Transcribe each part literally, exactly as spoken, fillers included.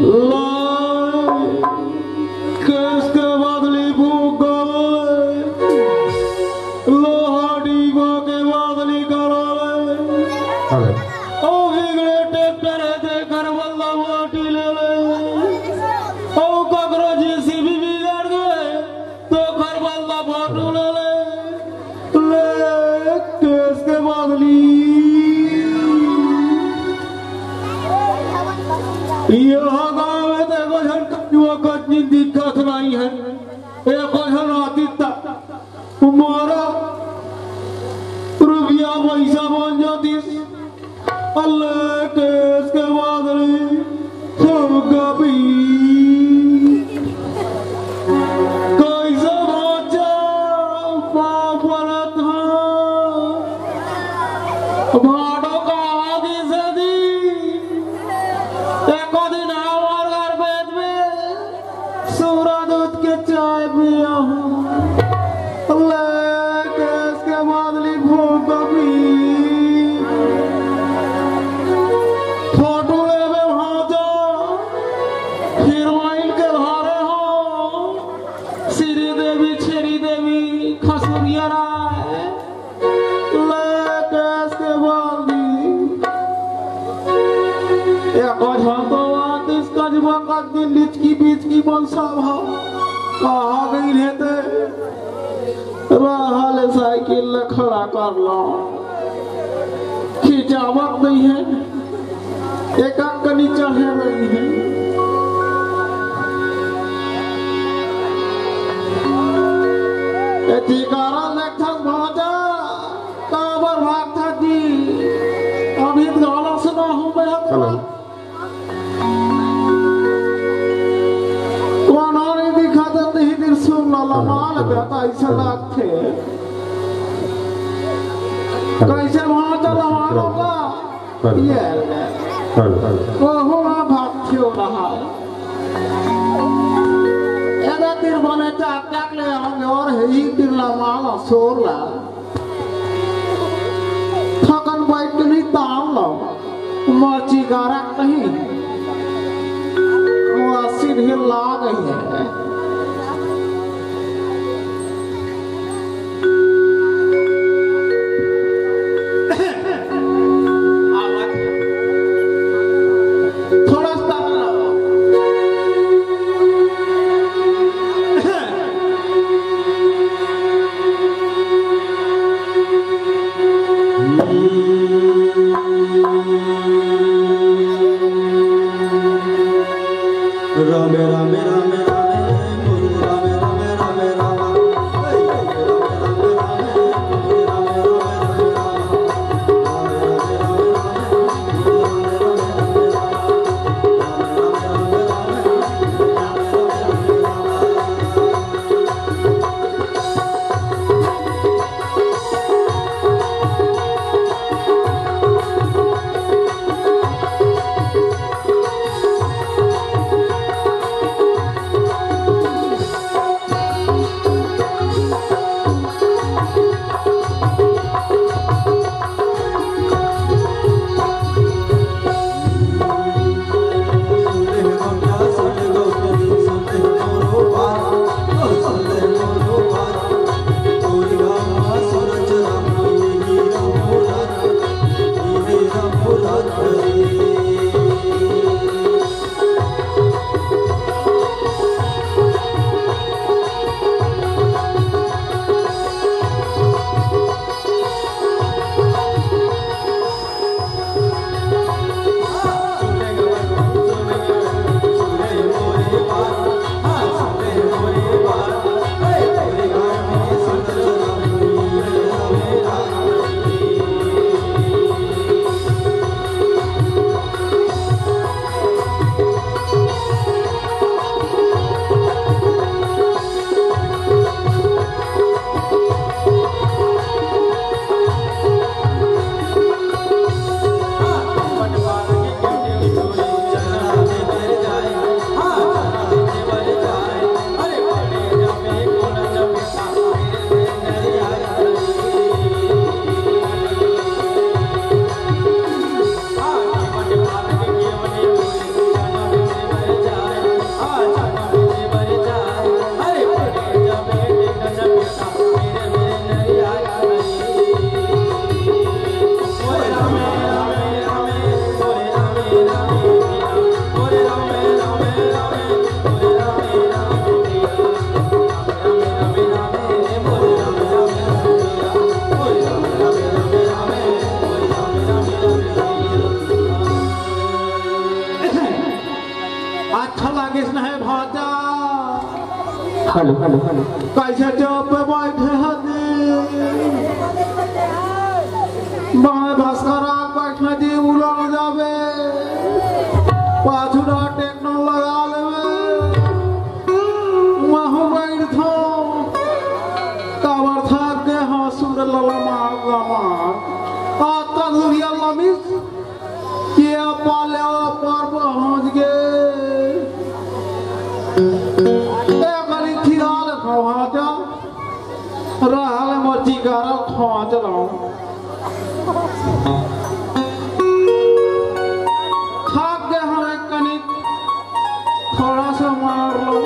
ले, केस के बदली फूंक गले, लोहा डीबा के बदली करा ले। अरे। ओ बिगड़े ट्रैक्टर हे, तेकर बदला माटी ले ले। ओ ककरो जेसीबी बिगड़ गे, तेकर बदला फोटो ले ले। ले, केस के बदली। ये गाँव में तो एको झन कचुआ कचनी दिखत नहीं है। एको झन आतिस त मारा रुपया पैसा बन जातिस। अल्ले केस के बदली फूंक गबी। कैसे भांचा पाँव परत हँव। भाटो कहाँ गिस हे जी? एको दिन हमर घर भेजबे। सूरा दूध के चाय पिया हूँ। ले केस के बदली फूंक गबी। फोटो लेबे भांचा, हीरोइन के घरे हो। श्री देवी, छेरी देवी, खसुरिया राय। ले केस के बदली। एको झन तो आतिस कचुआ कचनी लिचकी बिचकी मन सब ह। कहाँ गिस हे ते? रहा ले साइकिल ल खड़ा कर लँव। खिंचावत नहीं हे। एक कनी चढ़े नहीं हे। ए टिकारा लेखक भांचा। काबर भागथा जी? अभी तो गाना सुना हूँ मैं। हेलो। कोनो नहीं दिखा तो नहीं दिल सुन ला, ला माल बेटा ऐसा लागथे। हेलो। कैसे वहाँ चला वहाँ हेलो। होगा? हेलो। ये हेलो। ओहो, वहाँ भाग क्यों रहा? एदा तीर बने चाक चाक ले आवांगे और हे ही तीर ला माल और सोर ला। थकन बैठ के नहीं तान लो, मर्ची गारा कहीं, वो अस्सी ढेर ला गई है। थोड़ा सा रामे, रामे, रामे, रामे। Hello, hello, hello. कैसे चौप पे बैठे हती? बाएं भस्कर आग बैठना जी उलड़ जाबे। पाछू डहर टेकना लगा लेबे। महू बैठो। काबर थक गे हंव सुन लला मार लमा। आज तक दुनिया लमिस। के पाले पर पहुंच गे। ए गली थिराल खवाचा। रहल मची कर खवाच रहो। थक गे हंव एक कनिक। थोड़ा सा मार लो।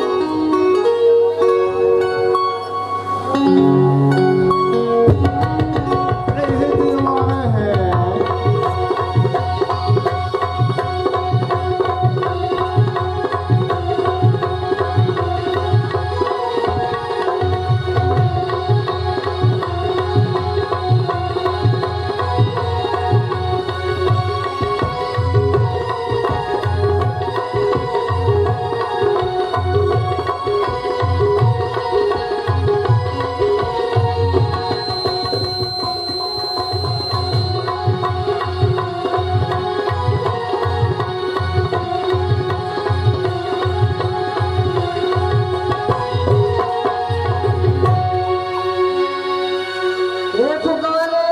ए फुग्गा वाले,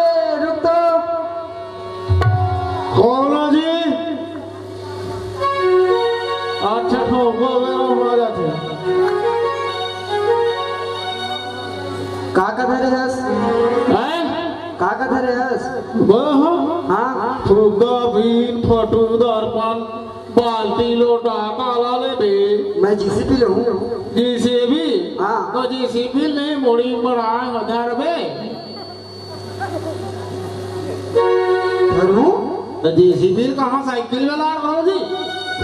रुक तो। कौन हो जी? अच्छा, ठोको, वो, वो, वो आ जाते हैं। का का धरे हस? हैं? का का धरे हस? वो हो? हाँ। फुग्गा, बीन, फटू, दर्पण, बाल्टी, लोटा, काला लेबे। मैं जीसीबी लेहूँ। जीसीबी? हाँ। तो जीसीबी नहीं, मुड़ी मड़ाए धरबे। धरू? तो जीसीबी कहाँ, साइकिल में ला रहो जी?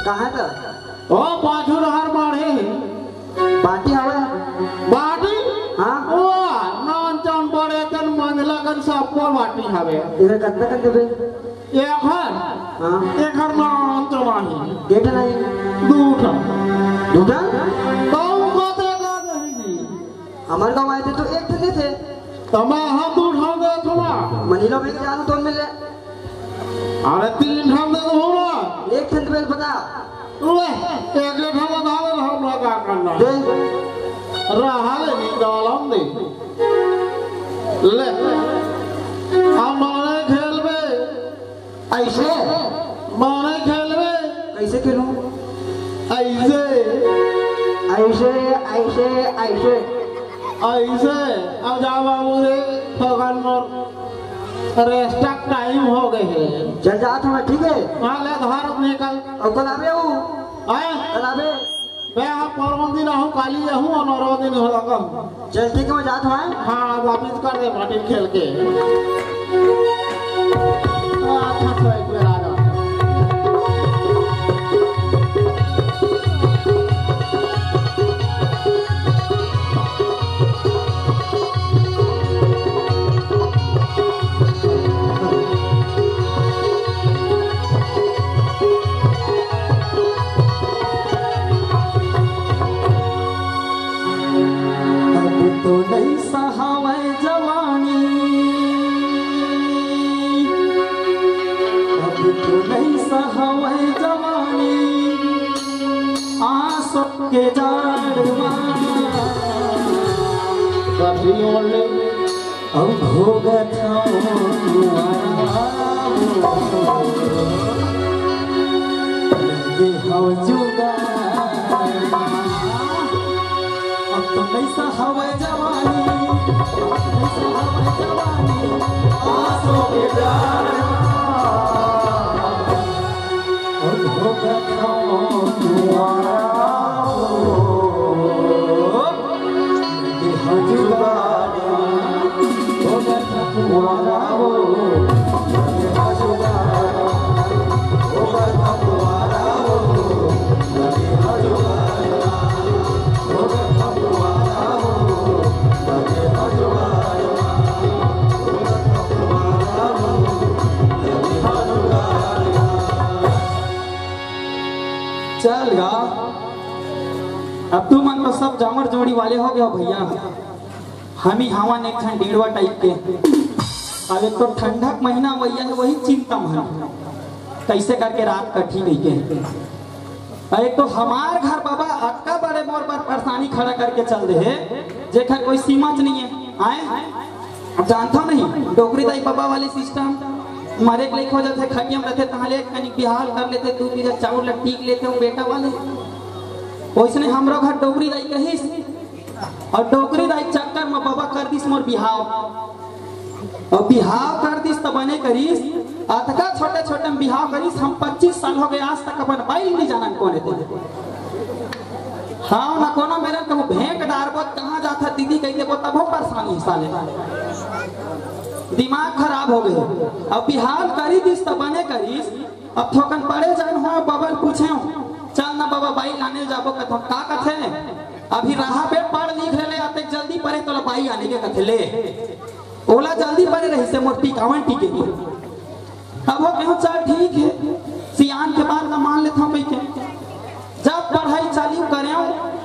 कहाँ था? ओ, पाछू डहर बाढ़े हे। बाटी हवे? बाटी? हाँ। ओ, नान चान बड़े कन मंझला कन सबको बाटी हवे। एकर कतना कन देबे? एकर? हाँ। एकर नान तो नहीं। के ठन नहीं? दू ठन। दू ठन? तो उनको देगा नहीं जी। हमर गाँव आए थे तो एक ठन देथे। तो मैं हम दू ठन देथों ना। मनीला में जानो तो मिले। अरे तीन ठन दे दो ना। एक ठन तो पहले बता। ले, एक ठन बता दे, हम लोग का करना। दे। रहा ले निकालम दे। ले। हम माने खेलबे। ऐसे? माने खेलबे। कैसे खेलूं? ऐसे। ऐसे, ऐसे, ऐसे। ऐसे। अब जा बाबू रे, फगन मोर। रेस्टा टाइम हो गए हे। चल जात हूँ मैं, ठीक है? हाँ, ले धर निकल। अब कल आबे हूँ। आए? कल आबे। मैं आप परवन दिन आहूँ, काली आहूँ और नौरवा दिन हो लगा। चल ठीक है, मैं जात हूँ, हैं? हाँ, वापिस कर दे बाटी खेल के। अच्छा, अच्छा, एक बेर आ जा। अब तो नइ सहावय जवानी, अब तो नइ सहावय जवानी, आंसू के जाड़ मा। कभी ओले अब भोगत हूँ तुम्हारा, लगे हव जुगाड़। अब तो नइ सहावय जवानी, अब तो नइ सहावय जवानी, आंसू के जाड़। अब भोगत हूँ तुम्हारा, चल गा, अब तू मन तो सब जामर जोड़ी वाले हो गए हो भैया। हम ही हवा ने एक ठन डेढ़वा टाइप के। अब एक तो ठंडक महीना भैया है, वही चिंता में है, कैसे करके रात कटी नहीं के। अउ एक तो हमार घर बाबा अतका बड़े मोर बर परेशानी खड़ा करके चल दे हे, जेकर कोई सीमा च नहीं है। आए, अब जानता नहीं, डोकरी दाई बाबा वाले सिस्टम, मरे के लइक हो जाथे, खटिया में रहथे, तहाँ ले कनिक बिहाव कर लेथे, दू बीघा चाउर ला टीक लेथे, वो बेटा वाले। वैसने हमरो घर डोकरी दाई कहिस, अउ डोकरी दाई चक्कर में बाबा कर दिस मोर बिहाव। अउ बिहाव कर दिस त बने करिस, अतका छोटे छोटे में बिहाव करिस, हम पच्चीस साल हो गए, आज तक अपन बाई नहीं जानन कोन हे ते। हाँ, ना कोनो मेरन कहूँ भेंट डारबो, कहाँ जाथा दीदी कह देबो, तभो परेशानी साले। दिमाग खराब हो गए। अब बिहाव करी दिस त बने करिस, अब थोकन बड़े जान हो, बाबा ल पूछेंव, "चल ना बाबा, बाई लाने जाबो," कथों, "का कथे?" "अभी रहा बे, पढ़ लिख ले, ले, अतेक जल्दी परे तोला बाई आने के कथे ले।" ओला जल्दी परे रहिसे मोर टिकावन टिके के। अब वो कहूँ, "चल ठीक है, सियान के बात ला मान लेथों," कहि के। जब पढ़ाई चालू करेंव,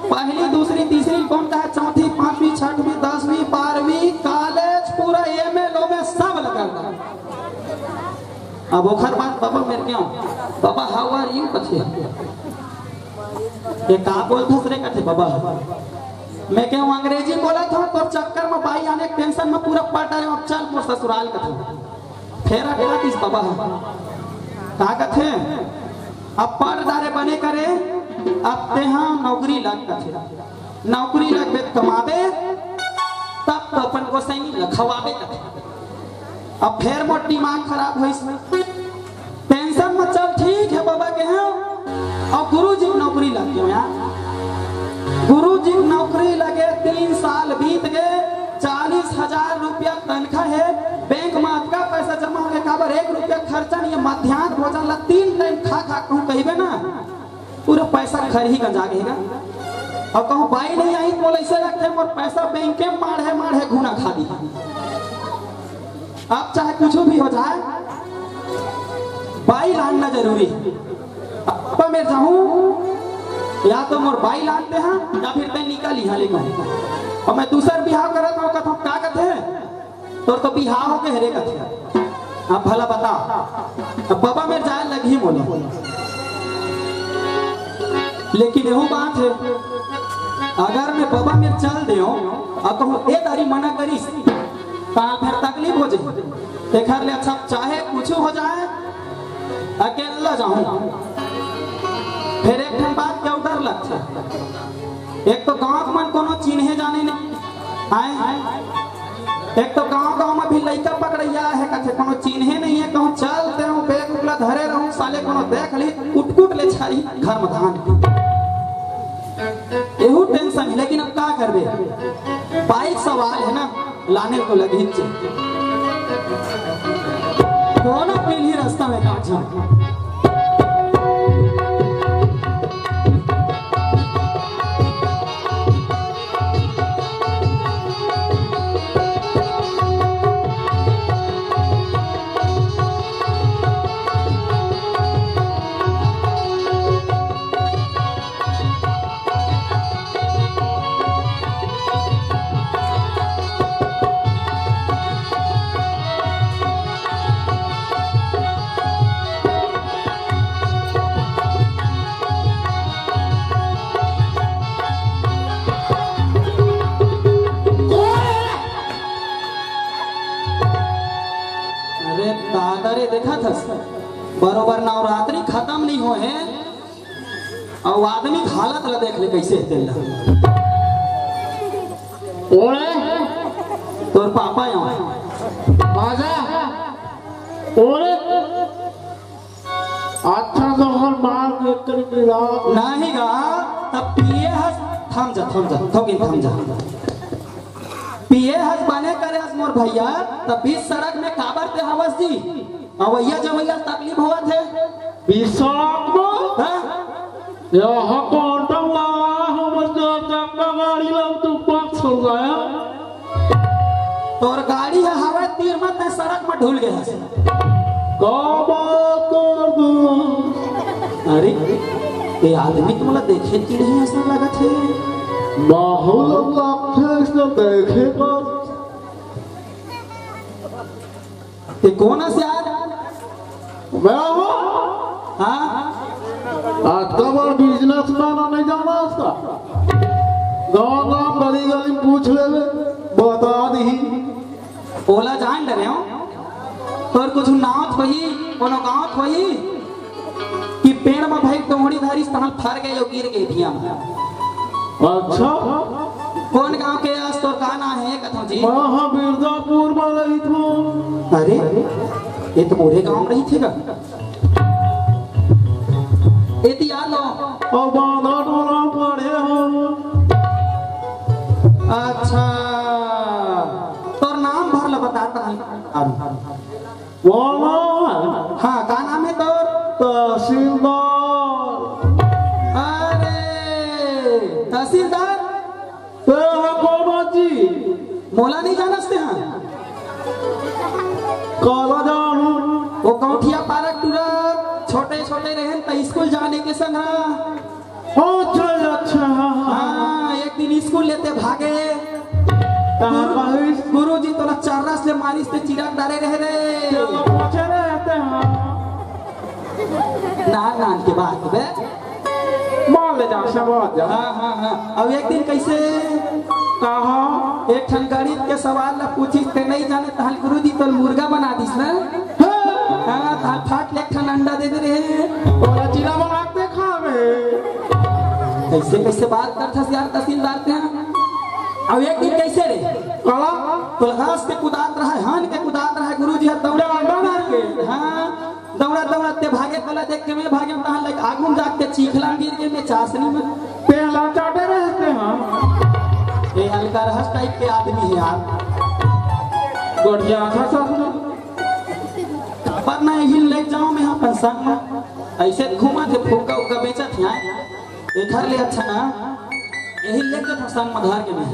पहली, दूसरी, तीसरी, कौन कहा, चौथी, पांचवी, छठवीं, दसवीं, बारहवीं, कॉलेज, पूरा एम ए, लोमे सब लगा। अब ओखर बाद बाबा मेर केंव, "बाबा, how are you?" कथे। "ये का बोलथस रे?" कथे बाबा। मैं केंव, "अंग्रेजी बोलत हंव, तोर चक्कर में बाई आने के टेंशन में पूरा पढ़ डारे हंव, अब चल मोर ससुराल," कथे। फेर अटका दिस बाबा ह। "का कथे?" "अब पढ़ डारे बने करे, अब तेहा नौकरी लग," कथे। "नौकरी लगबे त कमाबे, तब तो अपन गोसैनी ल खवाबे," कथे। अब फेर मोर दिमाग खराब होइस। टेंशन मत चल, ठीक है बाबा के हैं। अउ गुरुजी के नौकरी लग गए यार। गुरुजी के नौकरी लगे, तीन साल बीत गए, चालीस हजार रुपया तनखा है, बैंक में अतका पैसा जमा हो गया, काबर एक रुपया खर्चा नहीं है, मध्यान्ह भोजन ला तीन टाइम खा खा कहूँ कहिबे ना, पूरा पैसा खरही गंजा गएगा। अउ कहूँ बाई नहीं आई, मोला ऐसे लगथे, मोर पैसा बैंक में माढ़े माढ़े घुना खा दी। अब चाहे कुछ भी हो जाए, बाई लानना जरूरी है। अब मैं जाऊं, या तो मोर बाई लानते हैं, या फिर तैं निकल ही हाले कहूं। अउ मैं दूसर बिहाव करत हंव, कथों, "का कथे? तोर तो बिहाव हो गे हरे," कथे। अब भला बता, अब बाबा मेर जाए लगही मोला। लेकिन एहू बात है, अगर मैं बाबा मेर चल देंव, अउ कहूं, "ए दारी मना करिस," त फेर तकलीफ हो जाही। तेखर ले अच्छा, चाहे कुछ हो जाए, अकेला जाहूं। फेर एक ठन बात के अउ डर लगथे, एक तो गांव के मन कोनो चिन्हे जाने नहीं आए, एक तो गांव गांव में भी लइका पकड़इया हे, कथे कोनो चिन्हे नहीं है, कहूं चल देहूं, बैग उगला धरे रहूं, साले कोनो देख ली, कुट कुट ले छारी घर में धान। एहू टेंशन है, लेकिन अब का करबे, बाई के सवाल है ना, लाने तो लगही चे। कोनो मिलही रास्ता में काजल। अरे दादा रे, देखा था बरोबर नवरात्रि खत्म नहीं हो है, अउ आदमी के हालत ला देख ले कैसे है तेला। ओए, तोर पापा यहाँ। बाजा। ओए। अच्छा तो हर मार के कर गिरा। नहीं गा, तब पिए हस, थम जा, थम जा, थोकिन थम जा। पिए हस बने करे हस मोर भैया, तब बीच सड़क में काबर ते हवस जी? अवैया जवैया तकलीफ होवत हे। विशाल को हाँ? यहाँ कॉन्टम लाया, हमर जो चक्का गाड़ी ला तू पक्ष हो गया। तोर गाड़ी है हवा तीर में, तैं सड़क में ढुल गया है। का बात कर दू? अरे, ये आदमी तो मोला देखे चिढ़िया सा लगत है। बहुत लगथे इसने देखे पर। ये कौन है यार? मैं हूँ। हाँ। अतका बड़ बिजनेसमैन नहीं जाना उसका। गाँव गाँव गली गली पूछ लेवे, बता दी। ओला जान डरे हो। तोर कुछ नावत होही, कोनो गावत होही कि पेड़ म भाई टोहड़ी धरिस तहाँ फर गए, गिर गए धिया म। अच्छा। कौन गांव के अस, तोर का नाम है, कथो जी? मैं हा बिरदापुर में रही थो। अरे, ये तो मोरे गांव रही थे का? एती आ लो। और बांधा टोला पड़े हो। अच्छा, तोर नाम भर ल बता तहन। वो नाम है? हाँ, का नाम है तोर? तहसीलदार। अरे, तहसीलदार? ते ह कौन जी? मोला नहीं जानस ते ह? काला जानू। वो कौठिया पारक टूरा छोटे छोटे रहन त स्कूल जाने के संग। अच्छा, अच्छा, हाँ, हाँ। हाँ, एक दिन स्कूल लेते भागे। कहाँ गुरु, कहिस? गुरुजी तोला चर्रस ले मारिस ते चिरक डारे रहे रे। चलो, पूछे रहते हैं। नान नान के बात बे। मान ले जा, समझ जा। हाँ, हाँ, हाँ। अब एक दिन कैसे? कहा? एक ठन गणित के सवाल ला पूछिस ते नहीं जाने, तहन गुरुजी तोला मुर्गा बना दिस ना। हाँ। हाँ, तहन फाट ले एक ठन अंडा दे दे रहे। ओला चिला बना के खावे। कैसे, कैसे बात करथस यार तहसीलदार ते? अब एक दिन कैसे रे? कला? तोला घास के कुदात रहा है, हान के कुदात रहा है, गुरुजी ह दौड़ा अंडा मार के। हाँ। दौड़ा दौड़ा ते भागे, तोला देख के मैं भागे, तहाँ लग आगू में जाके चीखला गिर के मैं चासनी में। तेला चाटे रहते हैं। ये हल्का रहस टाइप के आदमी है यार। बढ़िया था सर। पर ना यही ले जाऊं मैं अपन संग में। ऐसे घूमा थे फुग्गा उग्गा बेचत यहाँ। एखर ले अच्छा ना, यही ले जाऊं संग में घर के मैं।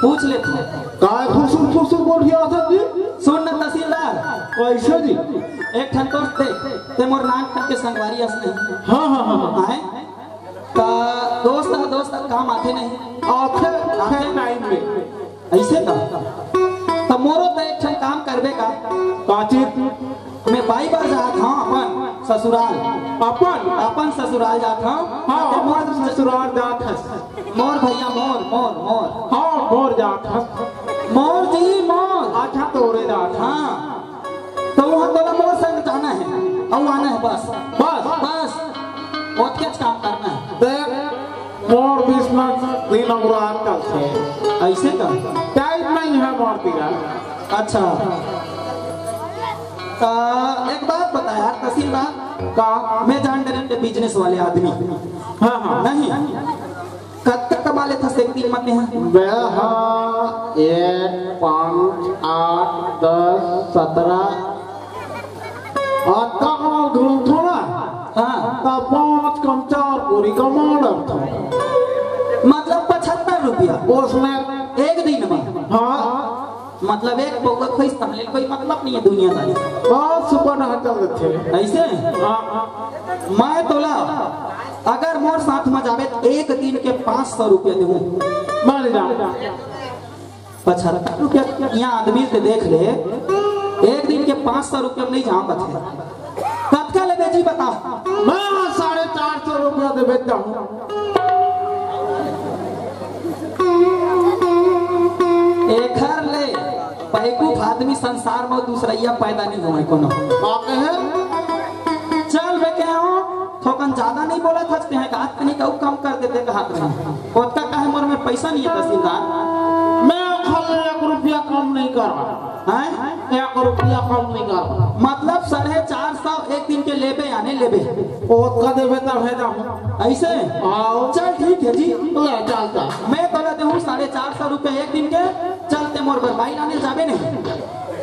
पूछ लेते हैं। काय फुसुर फुसुर बढ़िया था जी? सुन न तहसीलदार। कैसे जी? एक ठन दोस्त दे, ते मोर नान के संगवारी अस नहीं। हाँ, हाँ, हाँ, हाँ। आए? त दोस्त ह, दोस्त ह काम आथे नहीं। आथे, आथे। टाइम में। ऐसे का? त मोरो त एक ठन काम करबे का? काचित? मैं बाई बार जात हूँ अपन ससुराल। अपन? अपन ससुराल जात हूँ। हाँ, ते मोर अपन ससुराल जात हस। मोर भैया, मोर, मोर, मोर। हाँ, मोर जात हस। मोर जी, मोर। अच्छा, तोरे जात हस। हाँ। तो वहाँ तोला मोर संग जाना है, अउ आना है बस। बस? बस। ओतकेच काम करना है। देख, मोर बिजनेस दिन अउ रात चलथे। ऐसे का? टाइम नहीं है मोर तीरा। अच्छा। आ, एक बात बता यार, तहसीलदार। का? मैं जान डरे बिजनेस वाले आदमी। हाँ, हाँ। नहीं। कतका कमा लेथस एक दिन म तेहा? मैं हा एक, पाँच, आठ, दस, सत्रह, अतका कमा घूमथो ना। हाँ। त पाँच कम चार पूरी कमा डरथो। मतलब पचहत्तर रुपया? उसने एक दिन म? हाँ। मतलब एक पौवा खोइस तहले कोई मतलब नहीं है दुनियादारी। बहुत सुपर हटल देथे। ऐसे? हाँ। मैं तोला अगर मोर साथ में जाबे त एक दिन के पाँच सौ रुपया देहूँ। मान जा। पचहत्तर रुपया यहाँ आदमी से देख ले, एक दिन के पाँच सौ रुपया में नहीं जाऊँ बचे। कतका लेबे जी बता? मैं साढ़े चार सौ रुपया देबे जाहूँ। एखर ले बेवकूफ आदमी संसार में दूसरैया पैदा नहीं होय कोनो। बात है। चल बे, क्या हो? थोकन ज्यादा नहीं बोला था, तेहे का तनी का कम कर देते कहा थे। ओतका काहे मोर में पैसा नहीं है तहसीलदार? मैं खाली एक रुपया कम नहीं कर रहा। हैं? एक रुपया कम नहीं कर रहा। मतलब साढ़े चार सौ एक दिन के लेबे यानी लेबे। ओतका देबे तब है जाऊँ। ऐसे? आओ। चल ठीक है जी। ले चल जा। मैं तोला देहूँ साढ़े चार सौ रुपया एक दिन के, चलते मोर बर बाई लाने जाबे नहीं।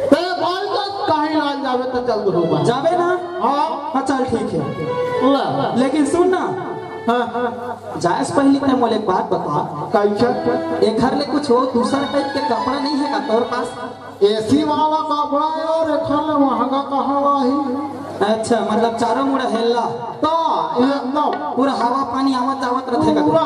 ते बाई का कहीं लान जाबे तो चल दूँ मैं। जाबे ना? हाँ। हाँ चल ठीक है। ले। लेकिन सुन ना। हाँ। जाए से पहले ते मोले एक बात बता। कैसे? एखर ले कुछ हो दूसर टाइप के कपड़ा नहीं है का तोर पास? एसी वाला कपड़ा यार, एखर ले महंगा कहाँ लाही? अच्छा, मतलब चारों मुड़ा हेलला। तो एकदम। पूरा हवा पानी आवत जावत रथे का? पूरा।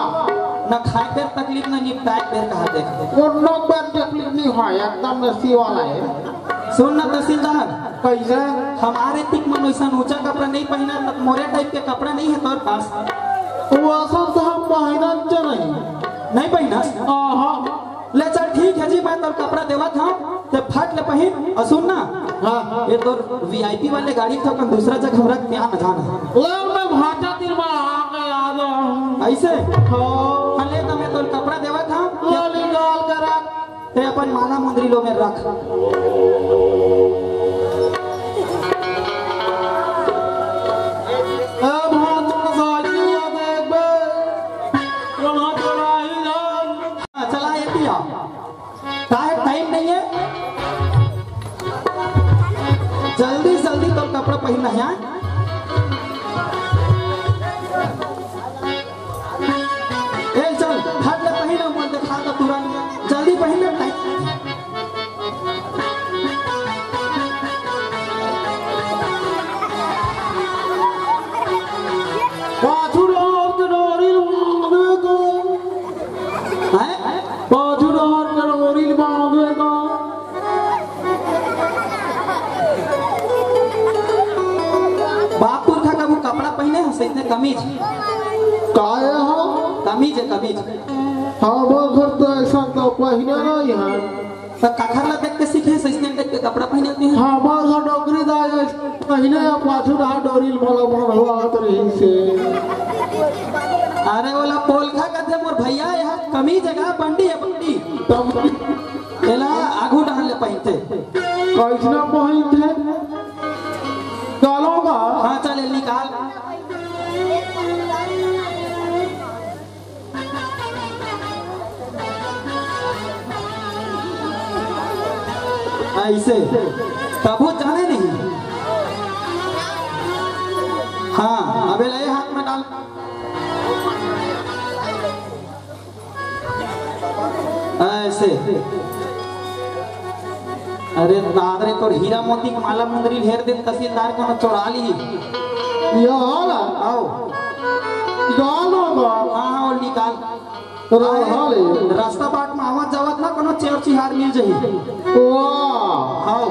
ना खाए बेर तकलीफ, ना निपटाए बेर कहा देख। कोनो बेर तकलीफ नहीं होय, एकदम नसी वाला है। सुन ना तहसीलदार, कैसे? हमारे तिक मन वैसा ऊंचा कपड़ा नहीं पहना, त मोरे टाइप के कपड़ा नहीं है तोर पास? वो असल तो हम पहनत च नहीं। नहीं पहनस? आहा। ले चल ठीक है जी, मैं तोर कपड़ा देवत हूँ, ते फट ले पहिन। और सुन ना, हाँ। ये तोर वीआईपी वाले गाड़ी था, अपन दूसरा जगह हमरा क्या न जाना। ले मैं भाटा तीर में आ गया, आ गया हूँ। ऐसे? हाँ। हाँ, ले तो मैं तोर कपड़ा देवत हूँ। ले निकाल के रख। ते अपन माला मुंदरी लो में रख। ए भांचो साइकिल ला देख बे। कोना चोराही जान। हाँ, चला ये पिया। काहे टाइम नहीं है? जल्दी जल्दी तो कपड़ा पहनना है। ए चल, फट ले पहिन, मोर देखा त तुरंत। जल्दी पहिन ले, टाइम। पाछू डहर के डोरी बांधे का। हैं? पाछू डहर के डोरी बांधे का। बाप पुरखा कभू कपड़ा पहिने हस, अइसने कमीज। काहे हो? कमीज है, कमीज। हमर घर तो ऐसा तो पहिने नहीं है। त काखर ला देख के सीखे हस, अइसने टाइप के कपड़ा पहिने होते हैं। हमर घर डोकरी दाई है, पहिने या पाछू रहा डोरी मोला मन हुआ तो रही से। अरे ओला पोलखा कथे मोर भैया, यह कमीज है का? बंडी है, बंडी। तब एला आगू डहर ले पहिनथे। कैसना पहिनथे? गालो का? हाँ, चल, निकाल। ऐसे। तभो जाने नहीं। हाँ, अबे ले हाथ में डाल। ऐसे। अरे दादरे, तोर हीरा मोती के माला मुंदरी हेर दे, तहसीलदार कोनो चोरा ली। ये हाल है? आओ। गाल होगा। हाँ, हाँ, वो निकाल। तो अरे, हाल है। रास्ता बाट में आवत जावत ना कोनो चेर चिहार मिल जाही। वाह। आओ।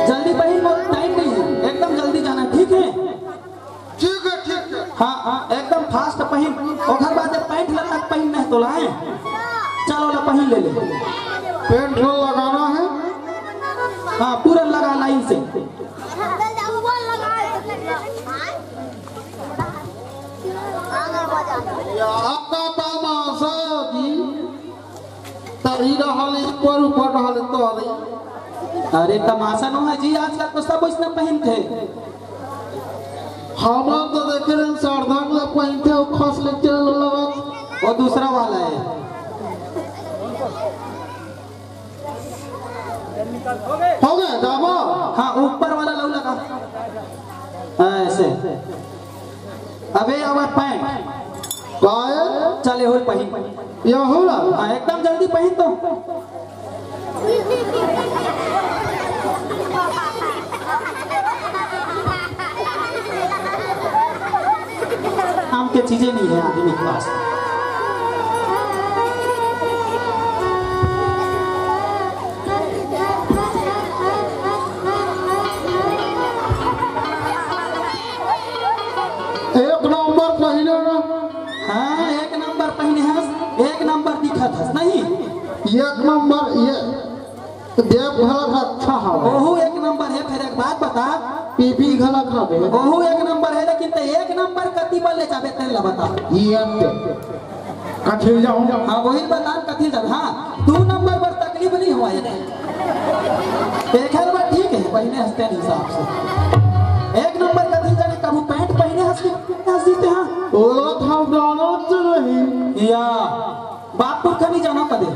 जल्दी पहिन, बहुत टाइम नहीं है, एकदम जल्दी जाना, ठीक है? ठीक है, ठीक है। हाँ, हाँ, एकदम फास्ट पहिन। ओकर बाद पैंट लगा पहिन नहीं तो लाए। चलो ला पहिन ले ले। पैंट लगाना है। हाँ, पूरा लगा लाइन से। आपका तमाशा जी। तरी रहल ऊपर, ऊपर रहल तरी। अरे तमाशा नो है जी, आजकल तो सब वैसने पहिनथे। हमन तो देखे रहे सरधन ला पहिनथे अउ खस ले चल लगत। वो दूसरा वाला है। हो गया दाबो। हाँ, ऊपर वाला लऊ लगा। हाँ, ऐसे। अबे आवा पैंट। काय? चल, एहू ल पहिन। एहू ला? हाँ, एकदम जल्दी पहिन तो। काम के चीजें नहीं है आदमी के पास। एक नंबर पहिने ना। हाँ, एक नंबर पहिने हस, एक नंबर दिखत हस, नहीं? एक नंबर, ये देव घलक अच्छा हवे। ओहू एक नंबर है, फिर एक बात बता। पीपी घलक हवे। ओहू एक नंबर है, लेकिन ते एक नंबर कति बर ले जाबे, तेन ला बता। ये अब कथी जाऊं? हाँ, वही बता, कथी जाऊं? हाँ, दू नंबर बर तकलीफ नहीं हुआ ये। एक हर बार ठीक है, पहिने हस तेन हिसाब से। एक नंबर कथी जाने, कभू पैंट पहिने हस के, हस जीते हाँ। ओला था गाना तो नहीं। या, बाप पुरखा नहीं जाना कदे।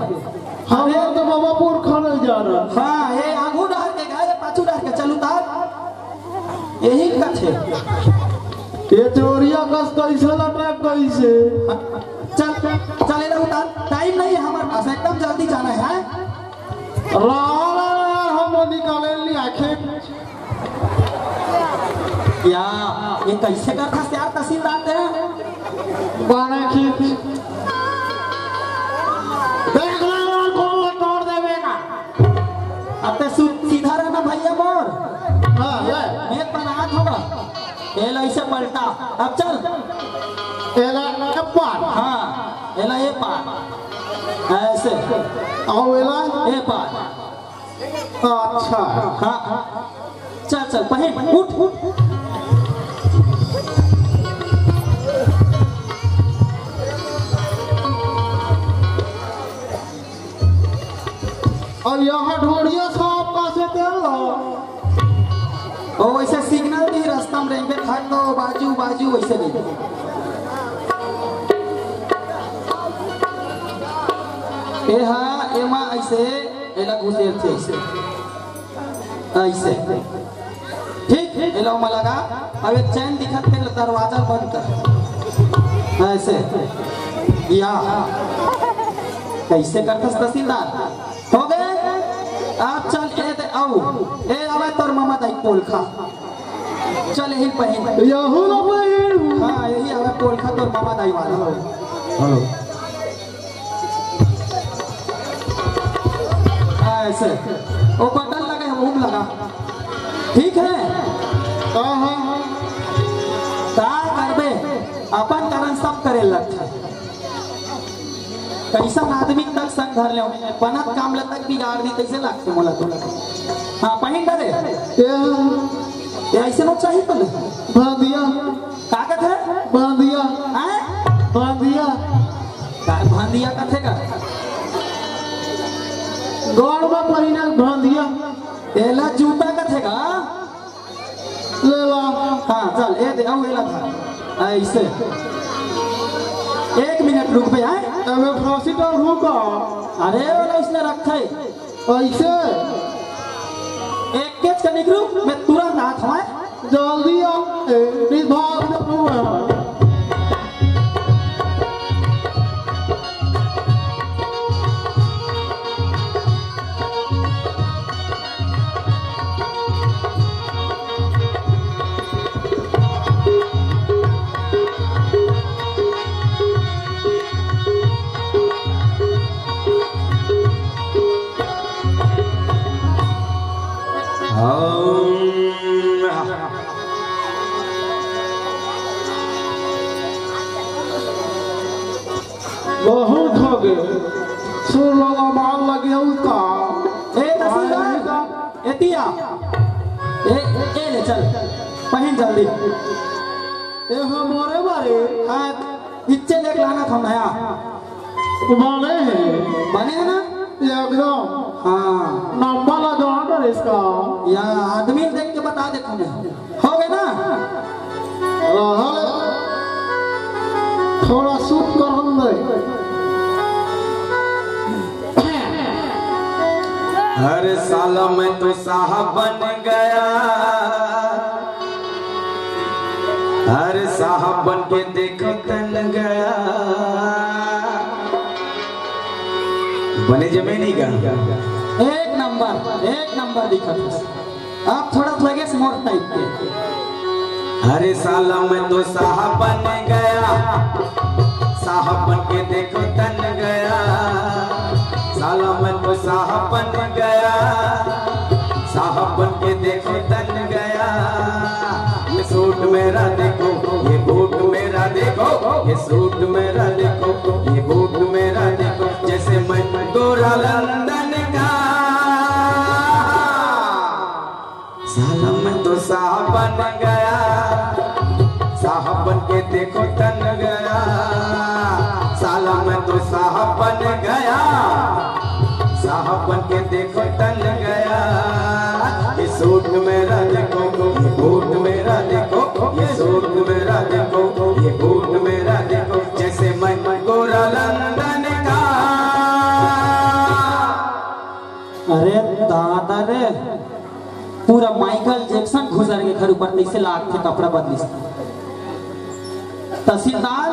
हमार तो बाबा पुरखा नहीं जाना। हाँ, ये आगू डहर के गा, ये पाछू डहर के, चल उतार। यही कथे। ये चोरिया कस कैसे लटक गई से? चल, चल, एला उतार, टाइम नहीं है हमारे पास, एकदम जल्दी जाना है। राम, हम निकाले ली आंखें। या, ये कैसे करथस यार तहसीलदार ते? बाने खींच। देख ले, कौन तोड़ देवे का। अब ते सु-, सीधा रहना भैया मोर। हाँ, ले। मैं बनात होगा। एला ऐसे पलटा। अब चल। एला ए पार। हाँ, एला ए पार। ऐसे। अउ एला? ए पार। अच्छा। हाँ, हाँ। चल, चल, पहिन, उठ, उठ। अउ यहाँ ढोड़िया साफ कइसे तेल लो? ओ, वैसे सिग्नल भी रास्ता में रहेंगे, थक दो, बाजू, बाजू, वैसे नहीं। ए हा, एमा ऐसे, एला घुसेर थे ऐसे। ऐसे। ठीक, एला ओमा लगा। अब एक चैन दिखत, तेला दरवाजा बंद कर। ऐसे। या। कैसे करथस तहसीलदार? हो गए? आप चल, ए दे, आऊ। ए, आवे तोर मामा दाई पोलखा। चल, यही पहिन। यहू ला पहिन। हाँ, यही आवे पोलखा तोर मामा दाई वाला। हाँ। ऐसे। वो बटन लगे, वो लगा। ठीक है? हाँ, हाँ, हाँ। का करबे? अपन कारण सब करे लगथे। कैसन आदमी तक संग धर ले, बनत काम ल तक बिगाड़ दी, कैसे लागथे मोला तो? हाँ, पहिन डरे। ये, ये ऐसे नो चाहिए तो ले। भांदिया। का कथे? भांदिया। हैं? भांदिया। का भांदिया कथे का? गौर में पहिने भांदिया। एला जूता कथे का? ले ला। हाँ, चल, ए दे, आऊ एला धर। ऐसे। एक मिनट रुक बे, आए। अबे फांसी तो रुक। अरे, ओला इसने रखा है। ऐसे। एक केच का निकरू, मैं तुरंत हाथ हवाए। जल्दी आ। ए, नहीं भाग दे तू है। बहुत हो गए। सुन लो, मार लगे उसका। ए, तहसीलदार, एतिया। ए, ए, ए ले चल, पहिन जल्दी। ए, हमारे बारे। हाँ, इच्चे लेके लाना था नया। बने हैं। बने हैं ना? एकदम। हाँ। नंबर लगा ना इसका। या आदमी देख के बता देता हूँ। हो गए ना? रहा। थोड़ा सूत कर हम दे। हर साल मैं तो साहब बन गया, हर साहब बन के देखो तन गया। बने जमे नहीं गा। एक नंबर, एक नंबर दिखत है। आप थोड़ा लगे मोर टाइप के। अरे साला मैं तो साहब बन गया, साहब बन के देखो तन गया। साला मैं तो साहब बन गया, साहब बन के देखो तन गया। ये सूट मेरा देखो, ये बूट मेरा देखो, ये सूट मेरा देखो, ये बूट मेरा देखो, जैसे मैं गोरा लंदन का। साला मैं तो साहब बन गया, साहब बन के देखो तन गया। साला मैं तो साहब बन गया, साहब बन के देखो तन गया। ये सूट मेरा देखो, ये बूट मेरा देखो, ये सूट मेरा देखो, ये बूट मेरा देखो, जैसे मैं गोरा लंदन का। अरे दादा रे, पूरा माइकल जैक्सन घुसर के घर ऊपर तैसे लाग के कपड़ा बदलिस। तहसीलदार,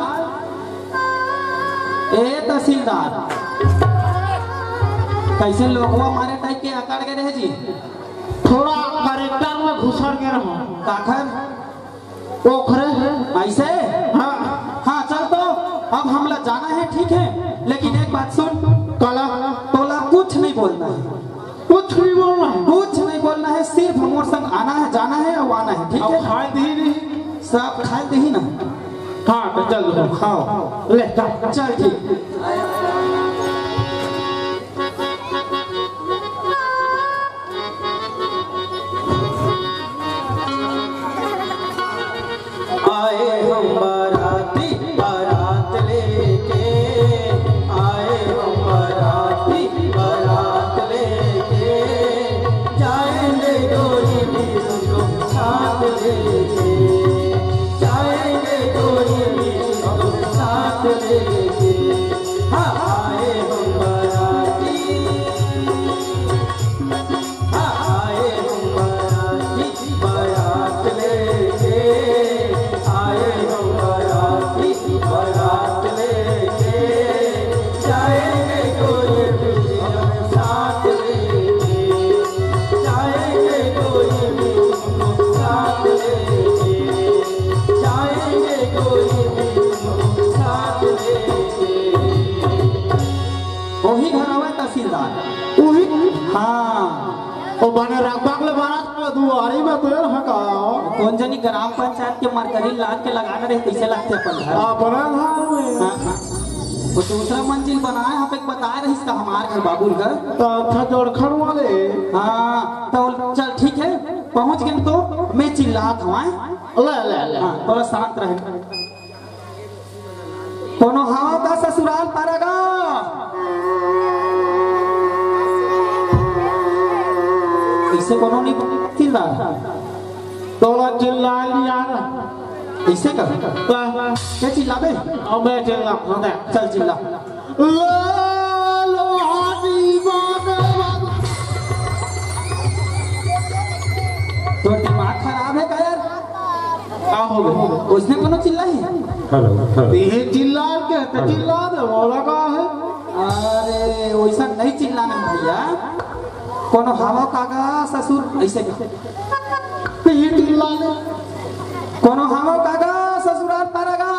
ए तहसीलदार, कइसे लोगवा मारे टाइप के अकड़ गे रहे जी? थोड़ा कैरेक्टर में घुसर गे रहो। काखर? ओखरे। अइसे? हाँ। हाँ, चल तो, अब हमला जाना हे, ठीक हे, लेकिन एक बात सुन। काला? तोला कुछ नहीं बोलना हे। कुछ नहीं बोलना हे। कुछ नहीं बोलना हे, सिर्फ मोर संग आना हे, जाना हे अउ आना हे, ठीक हे? खाए दी नहीं। सब खाए दी ना। हाँ, तो चल दो। हाँ। ले, चल। चल, ठीक। आए हम बाराती बारात लेके, आए हम बाराती बारात लेके, जाएंगे गोरी भी हमको साथ लेके, जाएंगे गोरी भी हमको साथ लेके। हाँ, आए हम बाराती, हाँ, आए हम बाराती बारात लेके, आए हम बाराती बारात लेके, जाएंगे गोरी भी हम साथ लेके, जाएंगे गोरी भी हम साथ लेके, जाएंगे गोरी भी हम साथ लेके। ओही घर आवय तहसीलदार। उही? हाँ। ओ बने रखबा के ले बारात में दुआरी में तेल हका। कोन जनी ग्राम पंचायत के मरकरी लाद के लगाना रहे, कइसे लगथे अपन घर? अपना घर में। हाँ, हाँ। वो दूसरा मंजिल बनाए, यहाँ पे बताए रहिस त हमार घर, बाबू घर। तो अच्छा जोड़खन वाले। हाँ, तो चल ठीक हे, पहुँच गेन तो मैं चिल्लात हवं। ले, ले, ले। हाँ, थोड़ा शांत रहे। कोनो हवव का ससुराल पारा गा? कइसे कोनो नहीं चिल्ला? तोला चिल्ला लिया ना। कइसे का? का? क्या चिल्लाबे? अब मैं चिल्ला, हाँ। चल चिल्ला। लो, लो, हाथी बाबा। तो दिमाग खराब हे का यार? का हो गे? ओइसने कोनो चिल्लाही? Hello, hello. तेहे चिल्ला के, त चिल्ला दे, मोला का हे? अरे, ओइसन नहीं चिल्लाना भइया। कोनो हवव का गा ससुर, अइसे का? तेहे चिल्ला ले। कोनो हवव का गा ससुराल पारा गा?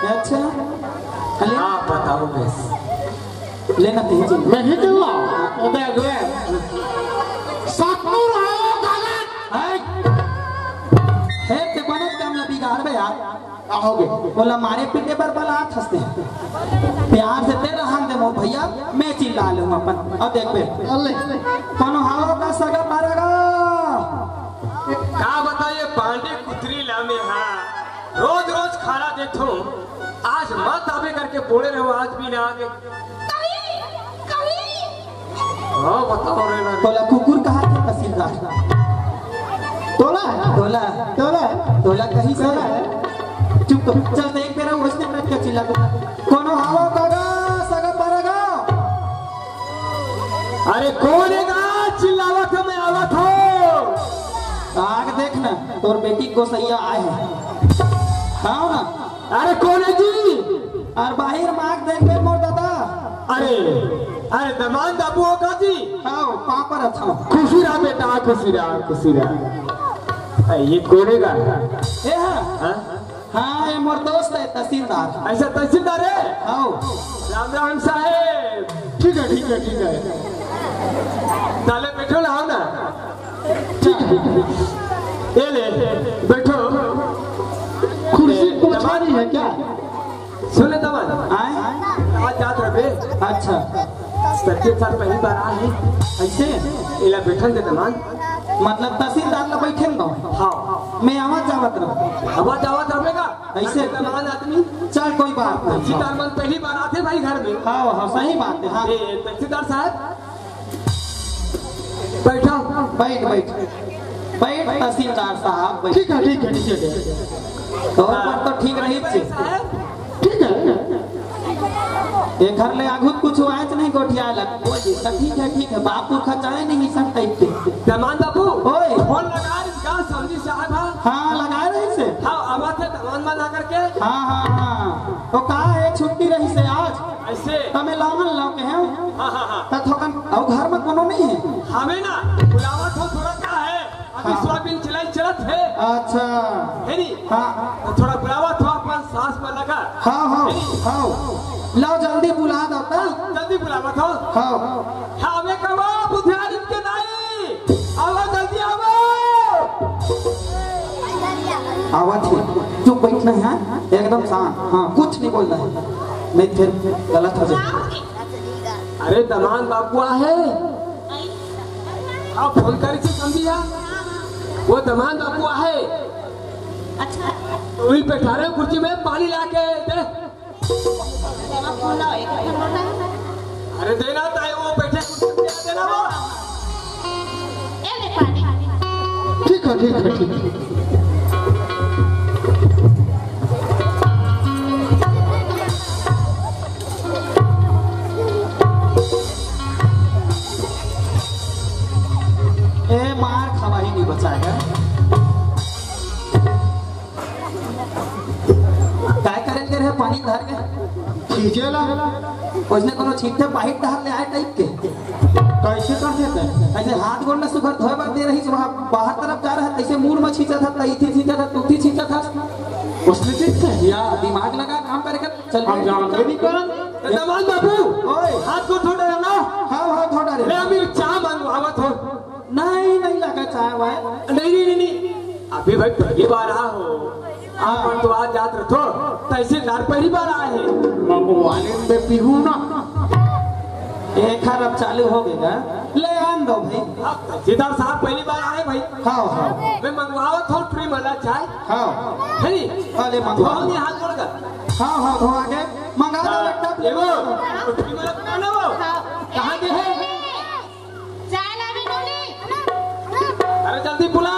अच्छा। अरे। हाँ, बताओ बस। ले ना, तेज। मैं ही चिल्ला। अबे, अबे। सतपुर हो, गलत। हाय। हे, ते बने काम ला बिगाड़ बे यार। का हो गे? ओला मारे पीटे बर बलात हस ते। प्यार से ते रहन दे मोर भइया, मैं चिल्ला लेहूँ अपन। अब देख बे। अल्ले। कोनो हवव का सगा पारा गा? का बताओ ये पांडी कुतरी ला में हा। रोज रोज खाना देथों। आज मत आबे करके बोले रहो, आज भी ना आगे। कवि, कवि। हाँ, बताओ रे ना। तोला कुकुर कहा थे तहसीलदार? तोला? तोला। तोला? तोला कहीं से? तोला? चुप तो। चल, देख मेरा वैसने बैठ के चिल्ला दो। कोनो हवव का गा, सगा पारा गा? अरे कोन हे गा? चिल्लावत हे, मैं आवत हूँ। आग देख ना, तोर बेटी गोसैया आए हे। हाँ ना? अरे कोन हे जी? अरे बाहिर माग देख बे मोर दादा। अरे, अरे दमान बाबू हो का जी? हाँ, पाँव परत हँव। खुशी रहा बेटा, खुशी रहा, खुशी रहा। ए, ये कोन हे गा? ए हाँ। हाँ? हाँ, ये मोर दोस्त हे तहसीलदार। अच्छा तहसीलदार हे? हाँ। राम राम साहेब। ठीक हे, ठीक हे, ठीक हे। ताले बैठो ना, आओ ना। ठीक हे। ये ले, बैठो। कुर्सी ए, पोछा दमा- नहीं है क्या? सुन ले दमान। आए? आज जात रहे। अच्छा। सच्चे साल पहली बार आए हैं। अइसे? एला बैठन दे दमान। मतलब तहसीलदार ला बैठन दो? हाँ। मैं आवत जावत रहूँ। आवत जावत रहेगा? अइसे? दमान आदमी। चल कोई बात नहीं। तहसीलदार मन पहली बार आथे भाई घर में। हाँ, हाँ, सही बात हे, हाँ। ए, तहसीलदार साहब, बैठो। बैठ, बैठ। बैठ, तहसीलदार साहब, बैठ। ठीक हे, ठीक हे, ठीक हे। तोर बर तो ठीक रही छे। ठीक हे। एखर ले आघू कुछ आयच नहीं गोठिया लग। तो ठीक हे, ठीक हे। बाप पुरखा चाहे नहीं सब टाइप के। दमान बाबू, ओए। फोन लगा रही का समझी साहब? हाँ, लगा रही से। हाँ। हाँ, हाँ, हाँ। तो का हे, छुट्टी रहिसे आज? अइसे? त मैं लावन लाव के हँव। हाँ, हाँ, हाँ। त थोकन, अउ घर म कोनो नइ हे? हवे ना, बुलावत हँव, थोड़ा का हे, अभी हाँ। सोयाबीन छिलई चलत हे। अच्छा। हे नी? हाँ। त थोड़ा बुलावत हँव, अपन सास मन ला। हाँ, हाँ, हे नी? हाँ। लाव जल्दी बुला दव त। जल्दी बुलावत हँव। हाँ। हवे कवा बुधियारिन के नाई। आवा, जल्दी आवा। आवत हे। चुप बइठना हे, हाँ? एकदम शांत। हाँ, कुछ नइ बोलना हे, नइ त फेर गलत हो जाही। अरे, दमांद बाबू आहे। हाँ, फोन करिस हे समधी हा। वो दमांद बाबू आहे। अच्छा। वही बैठा रहे कुर्सी में, पानी लाके दे। अरे देना ताई, वो बैठे कुर्सी पे देना वो। ए ले पानी। ठीक हे, ठीक हे, ठीक हे। ए, मार खवाही नइ बचाय हे। काय करे के रहे पानी धर के? खींचे ला। ओइसने कोनो छींटे पाहिट डहर ले आए टाइप के। कइसे कर देते? अइसे हाथ गोड़ ल सुघर धोए बर दे रहिस, वहाँ बाहर तरफ जा रहा, अइसे मुड़ म छींचत हस, त इथी छींचत हस, त उथी छींचत हस। ओइसने चीज हे। या दिमाग लगा काम करे कर, चल हम बे। जानबे नइ करन। ए, दमांद बाबू, ओए। हाथ को धो डरे ना। हाँ, हाँ, धो डरे। ले, अभी चाह मंगवावत हँव। नहीं, नहीं लगा चाय वाय। नहीं, नहीं, नहीं, नहीं। अभी भाई पहली बार आए हो। आप मन तो आ जात रहिथो, तहसीलदार पहली बार आए हे। मंगवा ले, मैं पीहूँ ना। एखर अब चालू हो गे गा। ले आन दव भाई। अब तहसीलदार साहब पहली बार आए भाई। हाँ, हाँ। मैं मंगवावत हँव ट्री वाला चाय। हाँ। हे नी? हाँ, ले मंगवा। धोनी हाथ जोड़ कर। हाँ, हाँ, धो आगे। मंगा दव हाँ, एक टप। ये वो, ट्री वाला कौन हे वो? हाँ। कहाँ गे हे? चाय लावे नोनी। अरे जल्दी बुला।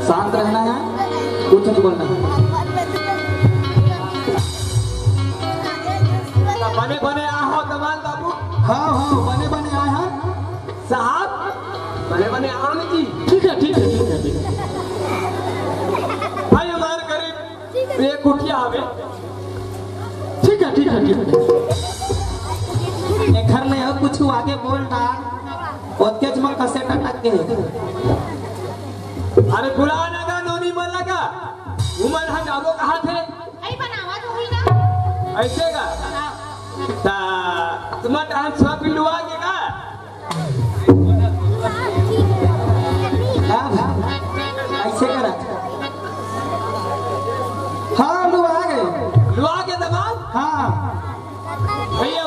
शांत रहना हे, कुछ नहीं बोलना हे। बने बने आए हो दमांद बाबू। हाँ, हाँ, बने बने आए हैं। साहब, बने बने आए जी। ठीक हे, ठीक हे, ठीक हे, ठीक हे। भाई हमारे करीब एक कुटिया हवे। ठीक हे, ठीक हे, ठीक हे। एखर ले अउ कुछु आगे बोल डार, ओतकेच म कसेट अटक गे। अरे बुला ना गा नोनी मन ला गा, उमन ह गाबो कहाथे। अई बनावत होही ना। अइसे गा? हाँ। त तुमन तहन सोयाबीन लुआ गे गा? हाँ, हाँ, अइसे करा। हाँ, लुआ गे। लुआ गे दमांद? हाँ। भैया,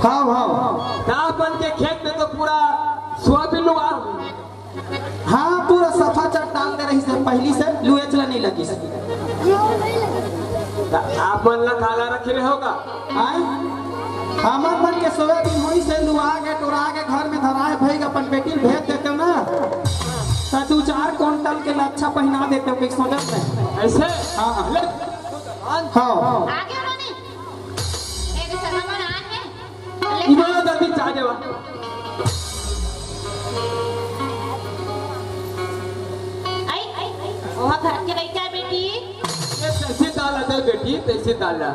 हाँ, हाँ। त अपन के खेत में तो पूरा सोयाबीन लुआ। हाँ, पूरा सफा चट डाल दे रहिस हे, पहिली से लुएच ला नइ लगिस। त आप मन ला काला रखे रहे हो गा? आय? हमर मन के सोयाबीन होइस हे, लुआ गे, टोरा गे, घर में धराए भइगे, अपन बेटी ल भेज देतेव ना, त दू चार कुंटल के लच्छा पहिना देतेव, कइसे सोचत हे? अइसे? हाँ। ले। हाँ। आगे उन्होंने। ए, दूसरा मन आए हैं। ले। इधर जल्दी चाय देवा। आई, आई, आई। ओहा घर के लइका हे बेटी। ये तहसीलदार ला दे बेटी, तहसीलदार ला।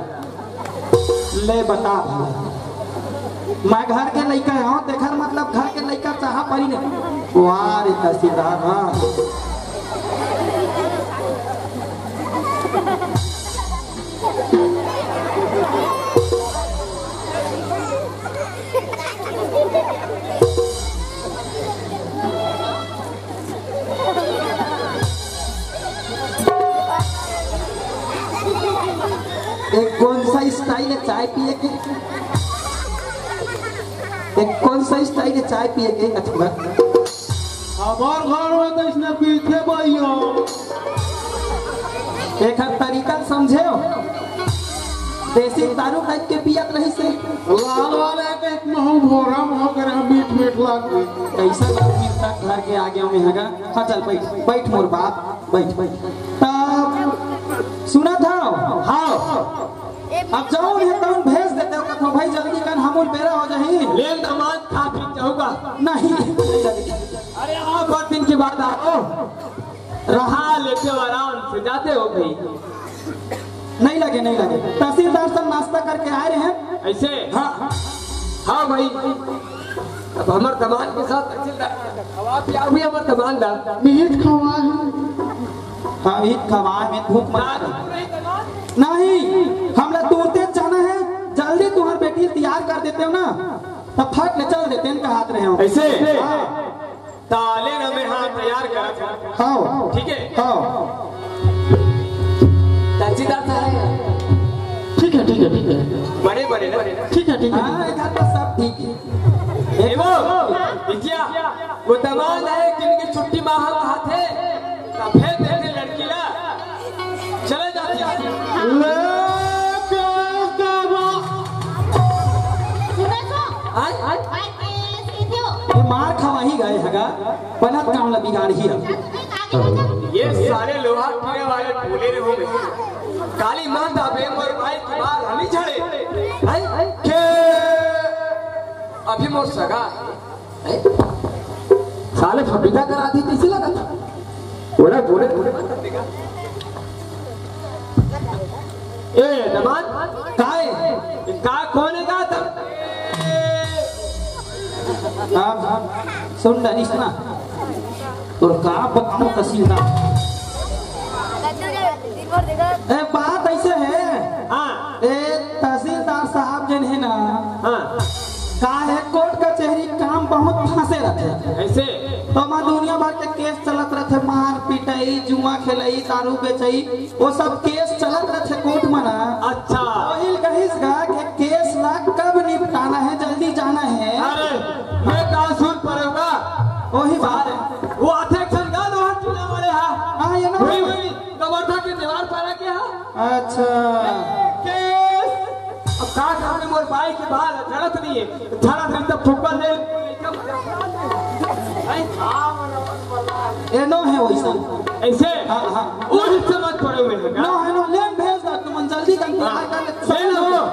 ले बता भला। मैं घर के लइका हँव, तेखर मतलब घर के लइका चाहा परी ने। वाह रे तहसीलदार, वाह। एक कौन सा स्टाइल हे चाय पिए के? एक कौन सा स्टाइल हे चाय पिए के? अच्छा, हमार घर में तो इसने पीछे भैया। एकर तरीका ल समझे हो? देसी दारू टाइप के पियत रहिस हे। लाल वाले के एक महू भोरा महू करे, मीठ मीठ लागे। कइसा बात मिलता घर के आगे में हगा। हाँ, चल बइठ, बइठ मोर बाप, बइठ, बइठ। तब सुनत हव? हाँ। अब जउन हे तउन भेज देतेव, कथों भाई जल्दी कर, हमर बेरा हो जाही। ले दमांद खा पी जाहू गा। नहीं, नहीं जल्दी। अरे, आप बहुत दिन के बाद आओ। रहा लेते हो आराम से, जाते हो भाई। नहीं लगे, नहीं लगे। तहसीलदार साहब नाश्ता करके आए रहे हैं। ऐसे? हाँ। हाँ भाई, अब हमर दमांद के साथ तहसीलदार खवा पिया हुई हमर दमांद दा। निहित खवा है। हाँ, निहित खवा है, भूख मर। दारू नहीं दमांद? नहीं, हमला तुरते जाना है। जल्दी तुम्हार बेटी तैयार कर देते हो ना, तब फट ले चल देते हैं, कहात रहे हो। ऐसे? हाँ। ताले न में हाथ तैयार करत हूँ। हाँ। ठीक है? हाँ। तहसीलदार साहब। ठीक है, ठीक है, ठीक है। बड़े, बड़े ना। ठीक है, ठीक है। हाँ, इधर तो सब ठीक है। ए वो, बिटिया, वो दमांद है, जिनकी छुट्टी माँ हम हाथ है, तब फिर देखे लड़की ला, चले जाते हैं। ले, क्या, क्या, क्या? सुनो, सुनो। आय, आय। ये मार खवाही गए हगा, बनत काम ला बिगाड़ही अब। ये साले लोहा टीने वाले बोले रहे होंगे। काली माता बे मोर भाई की बाल हमी झड़े। हैं? के अभी मोर सगा है। हैं? साले फपीता करा दी, कैसे लगा था? बोला, बोले, बोले, मत कर देगा। ए, दमांद, काय? का, कौन है का था? हाँ, हाँ, सुन ना, सुना। तोर का बताऊं तहसीलदार? ए, बात ऐसे है। हाँ। ए, तहसीलदार साहब जन है ना, हाँ। का है, कोर्ट कचहरी काम बहुत फंसे रहते। ऐसे? तो मैं दुनिया भर के केस चलत रहते, मार पिटाई, जुआ खेलई, दारू बेचई, वो सब केस चलत रहथे कोर्ट म ना। अच्छा। वही कहिस गा के केस ला कब निपटाना है, जल्दी जाना है। अरे, मैं का सुन पड़ेगा? वही बात है। वो आथे एक ठन गा लोहा टीना वाले हा। हाँ, ये ना। वही, वही, कवर्धा के दीवार पारा के हा। अच्छा। केस। अब का करबे, मोर बाई के बाल झड़त नहीं है, झड़त नहीं तब फुकल ले। एनो है वैसा। ऐसे? हाँ, हाँ। वो हिस्से मत पड़े हुए हैं। नो है, नो, लेन भेज दो, तुमन जल्दी कर, तैयार कर ले। ले लो। हाँ,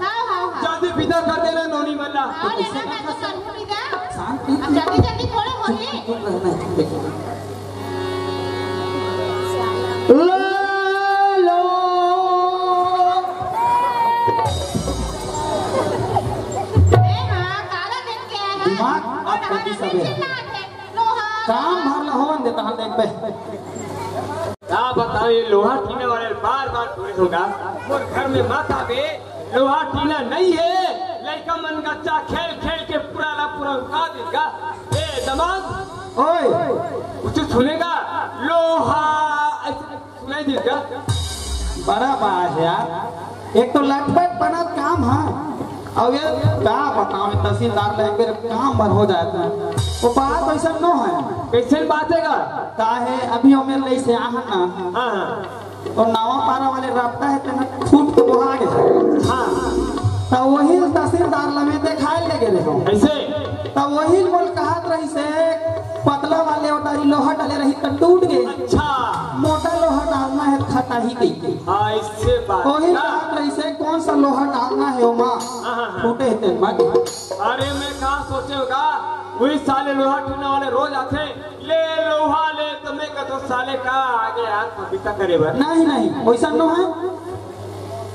हाँ, हाँ। जल्दी विदा कर देना नोनी मन ला। हाँ, लेना मैं तो करूँ विदा। शांति। अब जल्दी, जल्दी थोड़े होही। चुप रहना है, देखो। ले लो। ए माँ, काला देख के आया है। दिमाग और आपका कहाँ की से सब है? चिल्लात है? लोहा। काम भर ला होवन देता हम देख पे। का बताओ, ये लोहा टीना वाले बार बार टूरे होगा। मोर घर में माता बे लोहा टीना नहीं है, लइका मन गच्चा खेल खेल के पूरा ला पूरा उठा देगा। ए दमांद, ओए। कुछ सुनेगा? लोहा ऐसे सुनाई देगा। बड़ा बात है यार, एक तो लटपट बना काम है, और ये का बताओ, तहसीलदार ला एक बेर काम भर हो जाए तो। वो बात ऐसा न है। कैसे बात है का? का है, अभी हमें ले से आहन ना। हाँ, हाँ। और नावा पारा वाले रास्ता है, तेना फूट के बोहा गया। हाँ। तो वही तहसीलदार ला में देखाए ले गए हो। ऐसे? तो वही मोल कहत रही से, पतला वाले ओटारी लोहा डाले रही तो टूट गए। अच्छा। मोटा लोहा डालना है, खटाही गई। हाँ, इससे बात वही ना। कहत रही से, कौन सा लोहा डालना है ओमा? हाँ, हाँ, हाँ। फूटे है तेन मत। अरे, मैं का सोचे होगा, वही साले लोहा टीना वाले रोज आथे, ले लोहा ले, तो मैं कहता साले का आगे यार पपीता करे बर। नहीं, नहीं, वैसा नो है।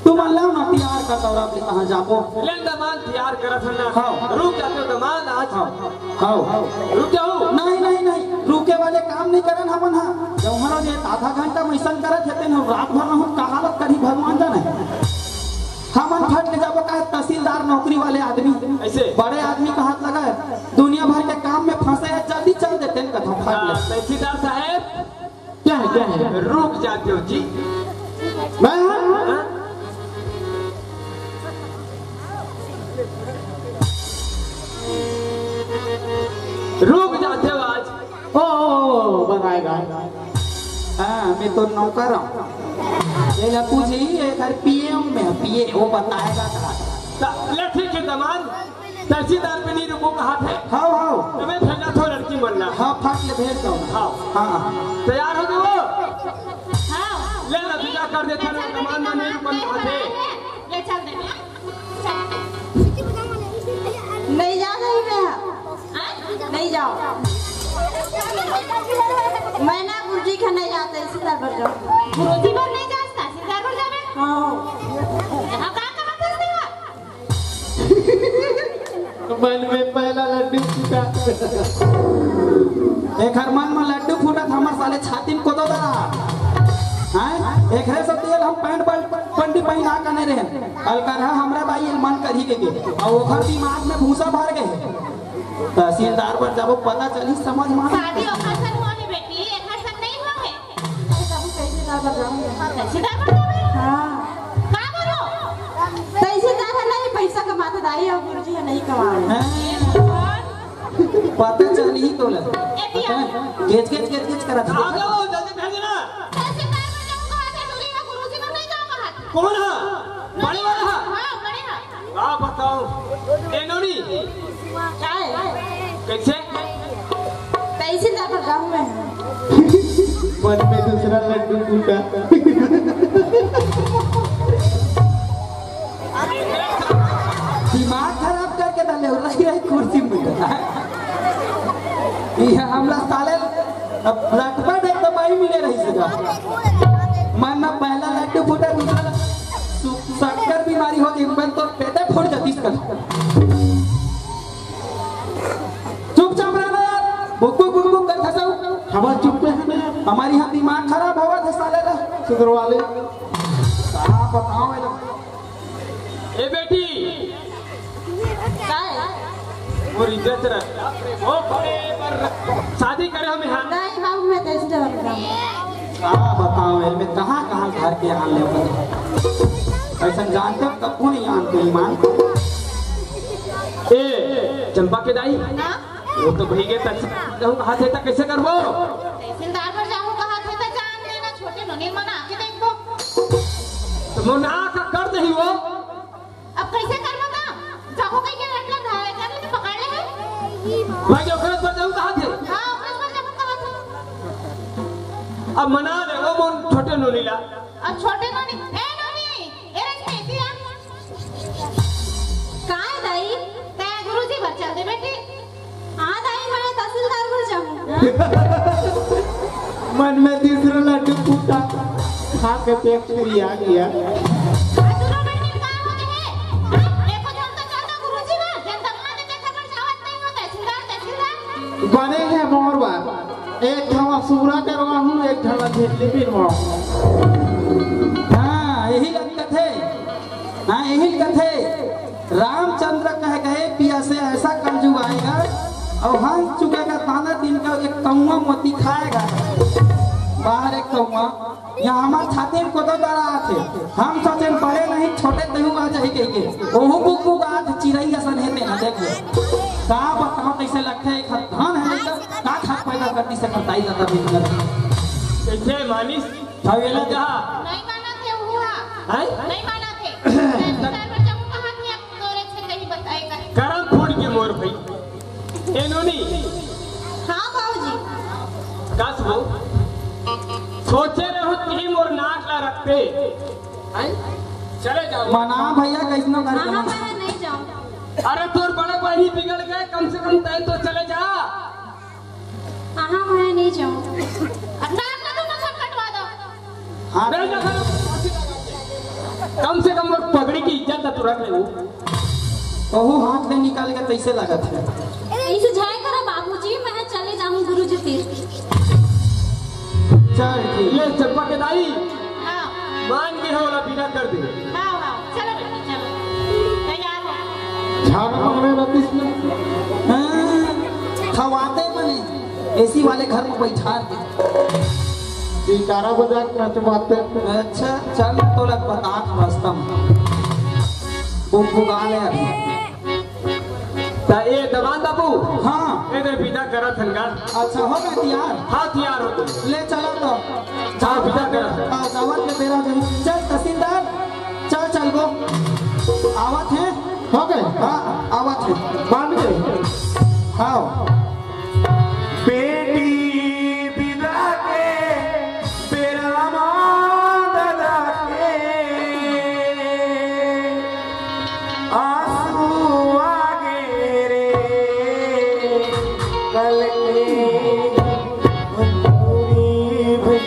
तुम अल्लाह ना तैयार कर दौरा पे कहाँ जाबो। ले दमांद तैयार करत हन ना। हाँ। रुक जाते हो दमांद आज। हाँ, हाँ। रुक जाओ। नहीं, नहीं, नहीं, रुके वाले काम नहीं करन हमन हा। जौहर जे आधा घंटा में ऐसा करत हेते ना, रात भर में हम का हालत करी भगवान जाने। हमन फट ले जाबो, काहे तहसीलदार नौकरी वाले आदमी, ऐसे? बड़े आदमी का हाथ लगा है, दुनिया भर के काम में फंसे हैं, जल्दी चल देते हैं, कथा फट ले। हाँ, तहसीलदार साहब, क्या है, क्या है? रुक जाते हो जी। मैं? हाँ? रुक जाते हो आज। ओ, ओ, ओ, ओ, बताएगा। हाँ, मैं तो नौकर हूँ। ये ला पूछी, ये घर पिए हूँ मैं, पिए, वो बताएगा कहाँ। ता-, ले ठीक है, दमांद, तहसीलदार पे नहीं रुको, कहा थे? हाँ, हाँ। तबे भेजा थो लड़की मन ला। हाँ, फट ले भेज दो। हाँ। हाँ। तैयार हो गए वो? हाँ। ले ना, विदा कर देता ना, दमांद में नहीं रुको, कहा थे? ले चल दे। नहीं जा रही मैं। नहीं जाओ। मैं ना गुरुजी के नहीं गुरुजी बर नहीं जास, तहसीलदार बर जाबे। हाँ। यहाँ का करत हस तेहा? मन में पहला लड्डू फूटा। एखर मन में लड्डू फूटत, हमर साले छाती में कोदो दरा। हैं? एकरे से तेल हम पैंट बल-, बंडी पहिना कने रहे। अलकरहा हमरा दाई मन करही के, के। और ओखर दिमाग में भूसा भर गए। तहसीलदार बर जाबो, पता चली समझ में। शादी ओखर संग हुआ है बेटी, एखर संग नहीं हुआ है। अरे बाबू, तहसीलदार बर जाऊंगी। तहसीलदार बर जाबे? हाँ। का करो? तहसीलदार ह नहीं पैसा कमाथे दाई, और गुरुजी ह नहीं कमावे। हैं? पता चलही तोला। ए पिया। गेच, गेच, गेच, गेच करत। आ जाओ, जल्दी भेज देना। तहसीलदार बर जाऊंगा, ते दूरी में गुरुजी बर नहीं जाऊंगा। कौन है? बड़े वाला है? हाँ, बड़े है। का बताओ? ए नोनी, का है? कैसे? तहसीलदार बर जाऊं मैं। मन में दूसरा लड्डू फूटा। दिमाग खराब करके डाले हो, रही रही कुर्सी में बैठा है। ये हमला साले अब रटबा देख तो बाई मिले रही सका। मन में पहला लड्डू फूटा, दूसरा सु-, शक्कर बीमारी हो गई, मन तो पेटे फूट जाती इसका। चुपचाप रहना यार, बुक बुक बुक बुक कर फंसाओ। हमार चुप पे है ना यार। हमारी यहाँ दिमाग खराब हुआ था साले का। सुधरवा ले। कहाँ बताओ ये लोग? ए बेटी, काय? मोर इज्जत रख। ओ, शादी करे हम यहाँ। नहीं बाबू, मैं तहसीलदार बनूंगा। का बताओ, एमे कहाँ कहाँ घर के आन ले। ऐसा जानते हो, तब को नहीं आन के ईमान। ए चंपा के दाई, हाँ? वो तो भई गे तहसीलदार कहूँ कहा थे, त कैसे करबो? तहसीलदार बर जाहूँ कहा थे, त जान देना, छोटे नोनी मन आके देखबो। तो मोर ना का कर दही वो। अब कैसे करबो त? जाहूँ कहीं के लटला धारे कर ले, पकड़ ले है। भाई, ओकरे पर जाहूँ कहा थे? हाँ, ओकरे पर जाहूँ कहा थे। अब मना ले वो मोर छोटे नोनी ला। अब छोटे नोनी, ए नोनी, ए रश्मि, इधर आ। काय दाई? तै गुरुजी बर चल दे बेटी। हाँ दाई, मैं तहसीलदार बर जाऊँ। मन में तीसरा लड्डू फूटा, खा के पेट फिर आ गया। आ दूनो बहिनी का हो गे हे? हाँ? देखो, जब तो चल दो गुरुजी बर, जब तक माँ देखे खबर जावत नहीं हो, तहसीलदार, तहसीलदार। बने हे मोर बात, एक ठन ला सुरा करवाहूँ, एक ठन ला झिल्ली पिनवाहूँ। हाँ, यही लगत हे। हाँ, यही कथे, रामचंद्र कह गए, पिया से ऐसा कलयुग आएगा, और हंस चुकेगा दाना दिन का, एक कौआ मोती खाएगा। बाहर एक कौआ, यहाँ हमार छाती में कोदो दरा आथे। हम सोचेन बड़े नहीं, छोटे तहु आ जाही कह के। ओहू बुक बुक आथे, चिरई असन हे तेना, देख ले। का बताओ, कैसे लगथे, एक हाथ धान है, नहीं तो का खाक पैदा करती से करताई जाता बिजनेस। कैसे मानिस? हवेला जा। नहीं मानत हे, वो हा। हैं? नहीं मानत हे। तहसीलदार बर जाहूँ कहा थे, अब तोरे से कहीं बताए कर। करम फूट के मोर भाई। ए नोनी। हाँ बाबूजी। कस वो। सोचे रहो कि मोर नाक ला रखते। हैं? चले जाओ। मना भैया, कैसनो करके हाँ, हाँ, मना। मैं नहीं जाऊँ। अरे तोर बड़े बहिनी बिगड़ गए, कम से कम तय तो चले जा। हाँ, हाँ, मैं नहीं जाऊँ। अब नाक ना तो ना सब कटवा दो। हाँ। कम से कम मोर पगड़ी की इज्जत तो रख ले। ओहू हाथ में निकाल के कैसे लागत हे? ऐसे झाय करो बाबूजी, मैं चले जाऊँ गुरुजी तीर। चल ठीक। ले चंपा के दाई। हाँ। मान गे हो, ओला बिदा कर दे। हाँ, हाँ, चलो बेटी, चलो। तैयार हो। झाड़ू पकड़े रहती इसमें। हाँ, खवाते बने, एसी वाले घर में बैठा के। जयकारा बजा के नचवाते। अच्छा, चल, तोला बतात रास्ता में। वो पुगा ले अभी। त ए दबान बाबू। हाँ। ए दे बिदा करत हन गा। अच्छा, हो गे तियार? हाँ, तियार हो गए। ले चलो तो। हाँ, बिदा करत हन। हाँ, जावत ले बेरा जरूर। चल तहसीलदार, चल, चल वो। आवत हे? हो गे? हाँ, आवत हे। मान गे? हाँ। बेटी बिदा के बेरा मा ददा के आंसू आगे रे, कल के भंगुरी भई।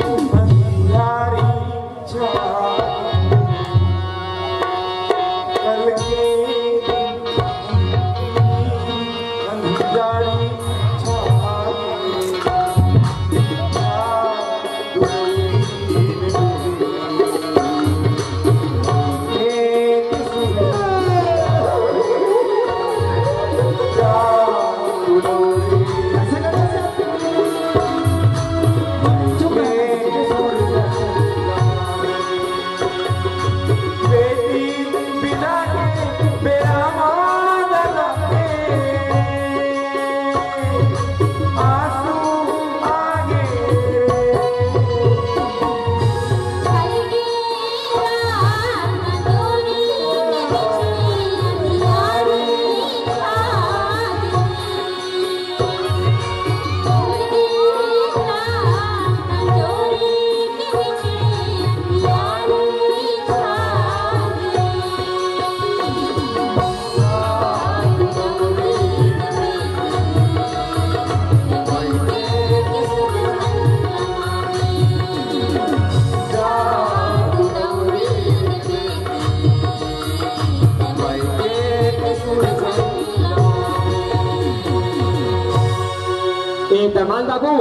दमांद बाबू,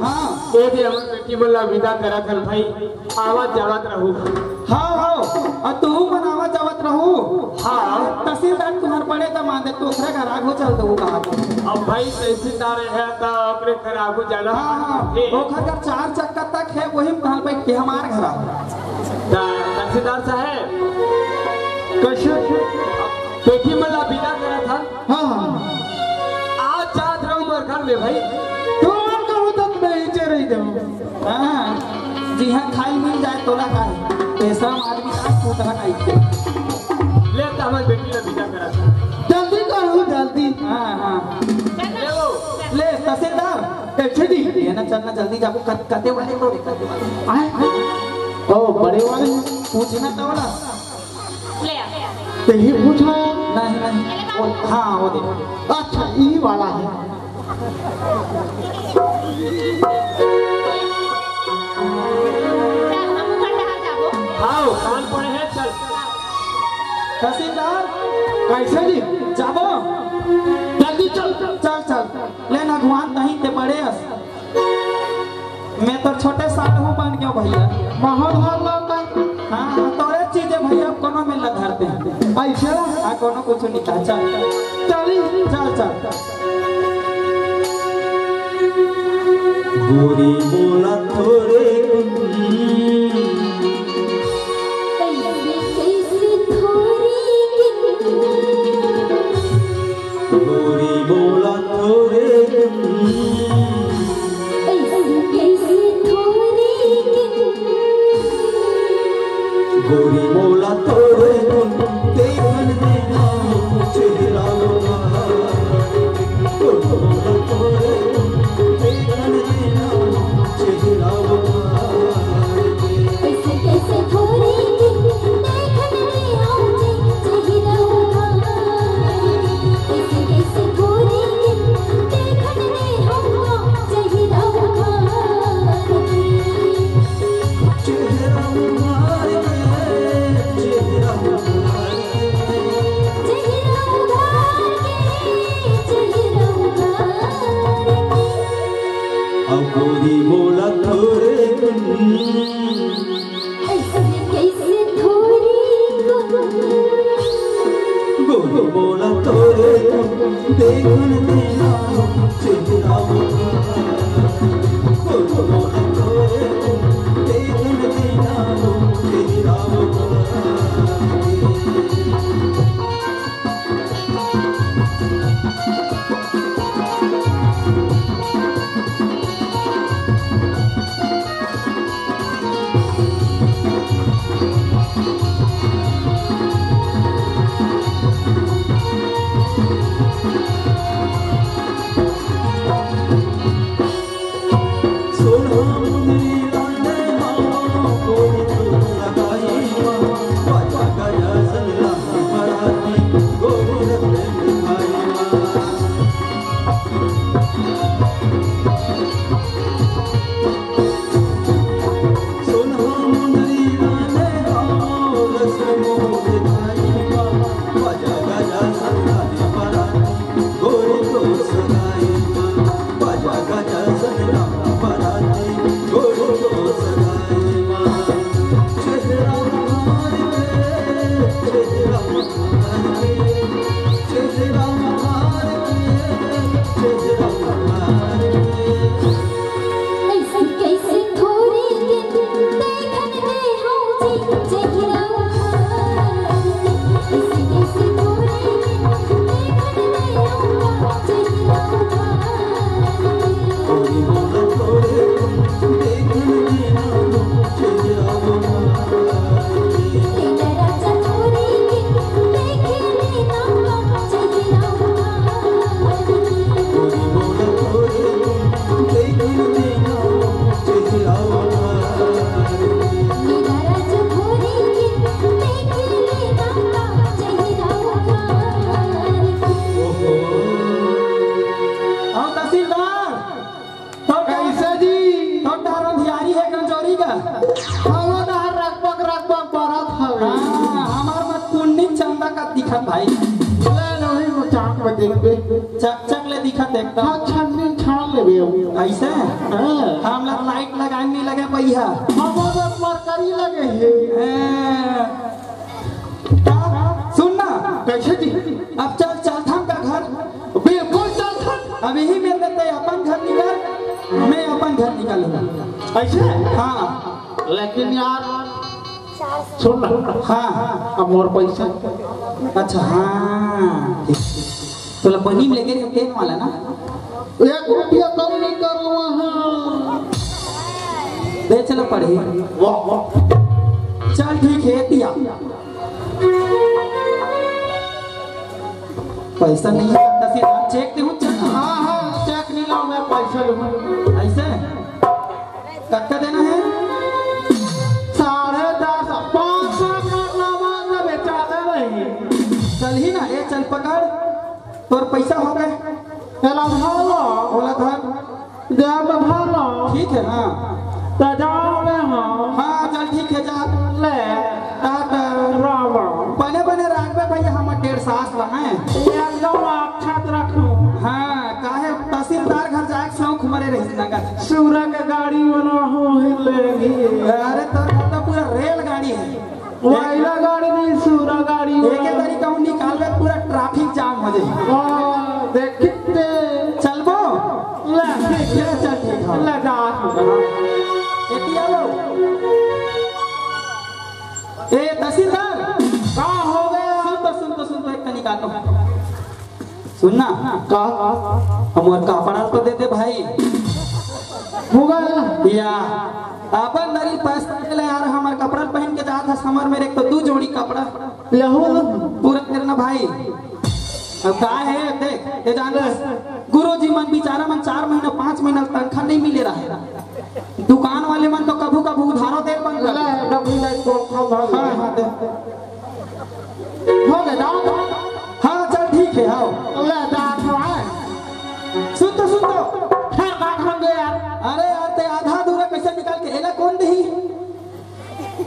हाँ। ए दे हमर बेटी मन ला विदा करत हन भाई, आवत जावत रहू। हाँ, हाँ, अउ तू मन आवत जावत रहू। हाँ। तहसीलदार तुम्हर बड़े दमांद हे, तो ओकरे घर आगू चल देहू कहा। अब भाई तहसीलदार हे त ओकरे घर आगू जाना। हाँ, हाँ, हे। ओकर घर चार चक्का तक हे, वही में तहल बैठ के हमार घर आ। त तहसीलदार साहेब, कइसे? बेटी मन ला विदा करत हन। हाँ, हाँ। आज जात रहू मोर घर में भाई। तुमन कहू तब मैं इचे रही जाऊँ। हाँ, जिहाँ खाई मिल जाए तोला खाई। ऐसा आदमी का तू तरह का इचे। ले त हमर बेटी ला विदा करत हन। जल्दी कहू, जल्दी। हाँ, हाँ। ले वो। ले, तहसीलदार। कइसे जी? ये ना चलना, जल्दी जाबो, कत-, कते वाले तो रे, कते वाले। आए? ओ, बड़े वाले। पूछना तो वाला। ले आ। तेही पूछना हे? नहीं, नहीं। वो, हाँ, वो दे। अच्छा, ई वाला हे। चल, हम ऊपर टहल जाबो। आओ, कान पड़े हे, चल। तहसीलदार, कइसे जी? जाबो? जल्दी चल। चल, चल। ले ना, भगवान तहीं ते बड़े अस। मैं तो छोटे साढ़ू बन गयो भैया। माहौल हर लौटा। हाँ, हाँ, तोरे चीजें भैया, कोनो में ल धरते हैं। ऐसे? हाँ, कोनो कुछ नहीं कहा। चल, चल। चली। चल, चल। गोरी मोला थोरे कइसे, कइसे थोरे गोरी मोला थोरे कइसे, कइसे थोरे गोरी मोला थोरे देखन देना चेहरा। अब गोरी मोला थोरे कइसे, कइसे थोरे गोरी मोला थोरे देखन देना चेहरा। गोरी मोला थोरे देखन देना चेहरा। अउ तहसीलदार, तो कइसे जी? तो डहर अंधियारी हे कमजोरी का? हवा डहर रकबक रकबक बरत हवे। हाँ, हमार मत पुन्नी चंदा का दिखत भाई। ले नोही वो चाक में देख दे। चक चक ले दिखत एकदम। हाँ, छन्नी छान लेबे। ऐसे? हाँ। हमला लाइट लगाए नहीं लगे भैया। हमर मरकरी लगे हे। ए, सुन ना। कैसे जी? अब चल, चलथन का घर। बिल्कुल चलथन। अब यही में ते अपन घर निकल, मैं अपन घर निकलूंगा। ऐसे? हाँ। लेकिन यार, सुन ना। हाँ। अब मोर पैसा। अच्छा, हाँ, ठीक, ठीक। तोला बनी में लेके तेल वाला ना? एक रुपया कम नहीं करो वहाँ। दे चला पढ़ी। वाह, वाह। चल ठीक है, दिया। पैसा नहीं है, दस हजार चेक दे, चल। हाँ, हाँ, चेक नहीं लाऊं मैं, पैसा लूं। ऐसे? कतका देना है? साढ़े दस, पाँच सौ नोट लावा ना बेचाता नहीं। चल ही ना, ये चल पकड़, तोर पैसा हो गए। चला भालो। बोला था। जब भालो। ठीक है, हाँ। तो जाओ ले हाँ। हाँ, चल ठीक है, जा। ले। टाटा। राम। बने बने राखबे भैया, हमर डेढ़ सास ला हैं। एकदम अक्षत रखो। हाँ, काहे तहसीलदार घर जाए के शौक मरे रही नगर। सूरा के गाड़ी वाला हो ही लेगी। अरे तोर घर तो पूरा रेलगाड़ी है। वाइला गाड़ी नहीं, सूरा गाड़ी एक वाला। तरीका हूँ निकालबे, पूरा ट्रैफिक जाम हो जाए। वाह, देखते। चलबो? ले, ठीक है, चल ठीक है। ले जा। एती आओ। ए, तहसीलदार। का हो गया? सुन तो, सुन तो, सुन तो, एक तनिक आतो। सुन ना। का? हमर कपड़ा तो दे दे भाई। हो गया। या, अपन दरी पैसा ले यार, हमर कपड़ा पहन के जात हस, हमर मेरे एक तो दू जोड़ी कपड़ा। यहू। पूरा करना भाई। अब का है, देख, ये जान रहे, गुरु जी मन बेचारा मन चार महीना, पाँच महीना तनखा नहीं मिले रहा है। दुकान वाले मन तो कभू कभू उधारो दे बंद कर। ले, डबरी लाइट को खाओ, खाओ। हाँ, हाँ, दे। हो गए, जाओ, जाओ। हाँ, चल, ठीक है, आओ। ले, जा, खाओ, आए। सुन तो, सुन तो। फिर बात होंगे यार। अरे यार, ते आधा अधूरा कैसे निकाल के, एला कौन दही?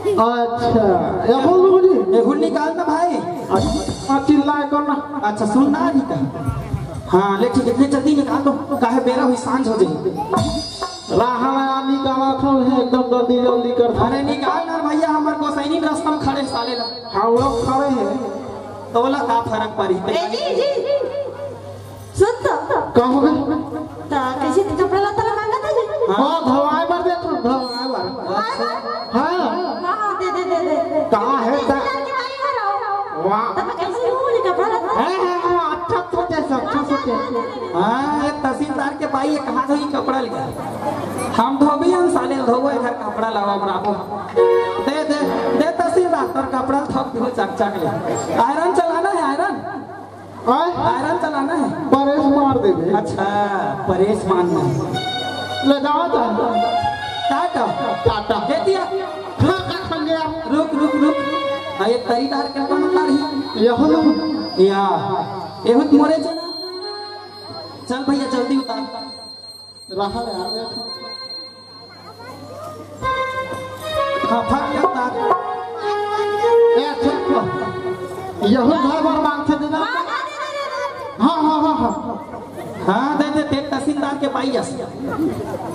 अच्छा, ये बोल दो जी। एहू निकाल ना भाई। अच्छा, चिल्लाए कर ना। अच्छा, सुन ना, नहीं कहीं। हाँ, ले, ठीक है, इतने जल्दी निकाल दो, काहे बेरा हुई, सांझ हो जाएगी। राहन आदमी का बात हो है, एकदम जल्दी जल्दी कर। अरे निकाल ना भैया, हमर गोसाइनी रस्ता में खड़े साले ला। हम लोग खड़े हैं। तो बोला का फर्क पड़ी? ए जी, जी, सुन तो। का हो गए? तो कैसे कपड़ा लत्ता ला मांगा था जी? हाँ, धोवाए बर दे तू, धोवाए बर। हाँ, हाँ। हाँ, हाँ, दे, दे, दे, दे। का है ता? तहसीलदार के भाई घर आओ। वाह। तब कैसे हो नहीं कपड़ा लत्ता? हाँ, हाँ, हाँ, अच्छा सोचे, अच्छा सोचे। हाँ, ये तहसीलदार के भाई, ये कहाँ से ही कपड़ा लिया? हम धोबी, हम साले धोबो, इधर कपड़ा लावा बराबर। दे, दे, दे तहसीलदार, तोर कपड़ा थोक दिहो चक चक ले। आयरन चलाना है, आयरन? आय? आयरन चलाना है? परेश मार देबे। अच्छा, परेश मारना है। ले जाओ तो। टाटा। टाटा। दे दिया। हाँ, का खंगे? रुक, रुक, रुक। आ, ये तरीदार के कौन उतार ही? यहो लो। या। एहू तो मोरे चला। चल भैया, जल्दी उतार। रहा ले, आ गया। हाँ, फट गया तार। ए, अच्छा। यहू घर बर मांगथे दीदा। हाँ, हाँ, हाँ, हाँ। हाँ, दे दे, ते तहसीलदार के भाई अस।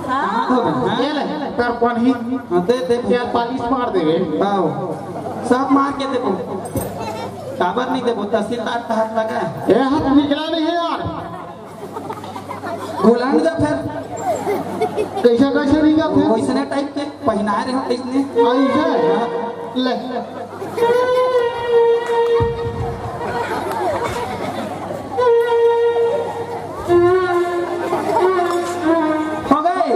हाँ। हाँ, दे दे, हाँ। ये ले, कर पानी। हाँ, दे दे। यार, पालिश मार देबे। आओ। सब मार के देबो। काबर नहीं देबो, तहसीलदार का हाथ लगा है। ए, हाथ निकला नहीं है यार। बुलान जा फिर। कैसे, कैसे नहीं जाते? वैसने टाइप के पहनाए रहे हो, कैसने? ऐसे? हाँ। ले। हो गए।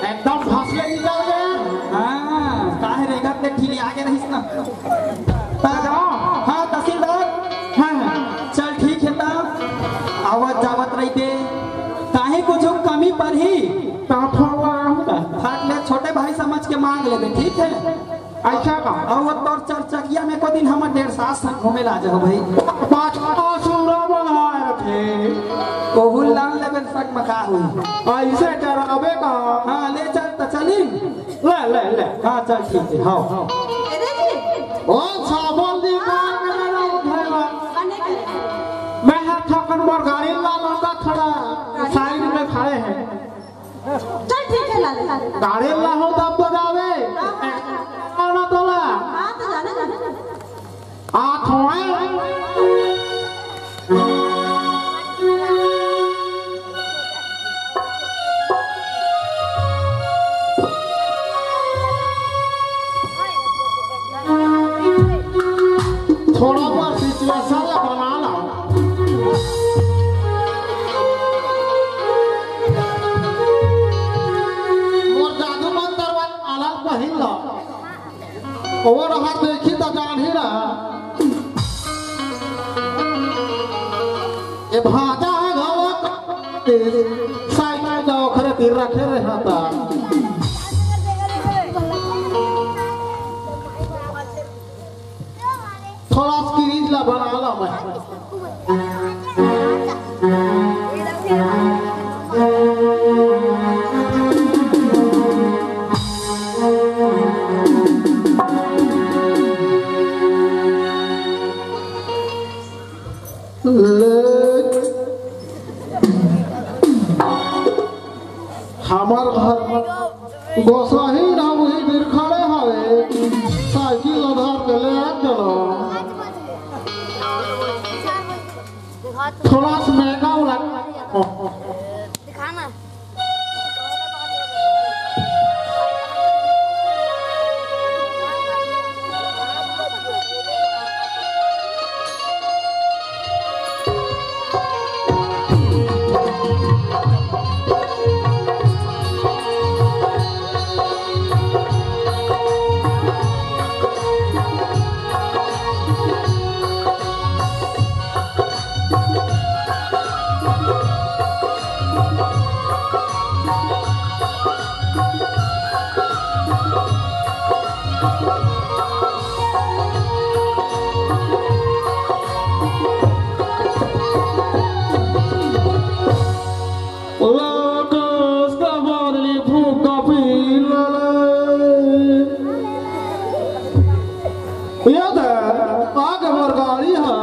एकदम फसले निकल गए। हाँ, काहे रेगा ते ठीक आगे रहिस ना। ता-, हाँ, तहसीलदार। हाँ, हाँ। चल, ठीक है, ता आवत जावत रहिते, काहे कुछ कमी पड़ही, ता फोन लगाहूँ। ता फट ले, छोटे भाई समझ के मांग लेबे, ठीक है? अच्छा का? और वो तोर चरचकिया में को दिन हमर डेढ़ साल संग घूमे ला जाओ भाई। पाछा सूरा बना रखे। ओहू लान लेबे सक मका हुई। ऐसे डरावे का? हाँ, ले चल, त चली। ले, ले, ले। हाँ, चल, ठीक है, हाँ। ए, देखी। ओ, साबुन दी मार के मेरा उठाएगा। बने के। मैं हाथ मोर गाड़ी ला लौका खड़ा, साइड में खड़े हैं। चल ठीक है लाल। गाड़ी ला हो तब तो जावे। हाँ, हाँ। आना तोला। हाँ, तो जाना, जाना। आ थोए। थोड़ा बहुत सिचुएशन ला बना ला। मोर जादू मंतर वाला माला पहिन ला। ओ रहा देखी त जानही ना। ए भाजा है घावा का, साइकिल ला ओखरे तीर रखे रहता। थोड़ा स्क्रीन ला बना ला मैं। ले। हमर घर गोसाही ना वही दिन खड़े हवे, साइकिल आधार के ले आ चलो। थोड़ा सा महंगा वाला। दिखाना। ये दे, आगे मोर गाड़ी हा।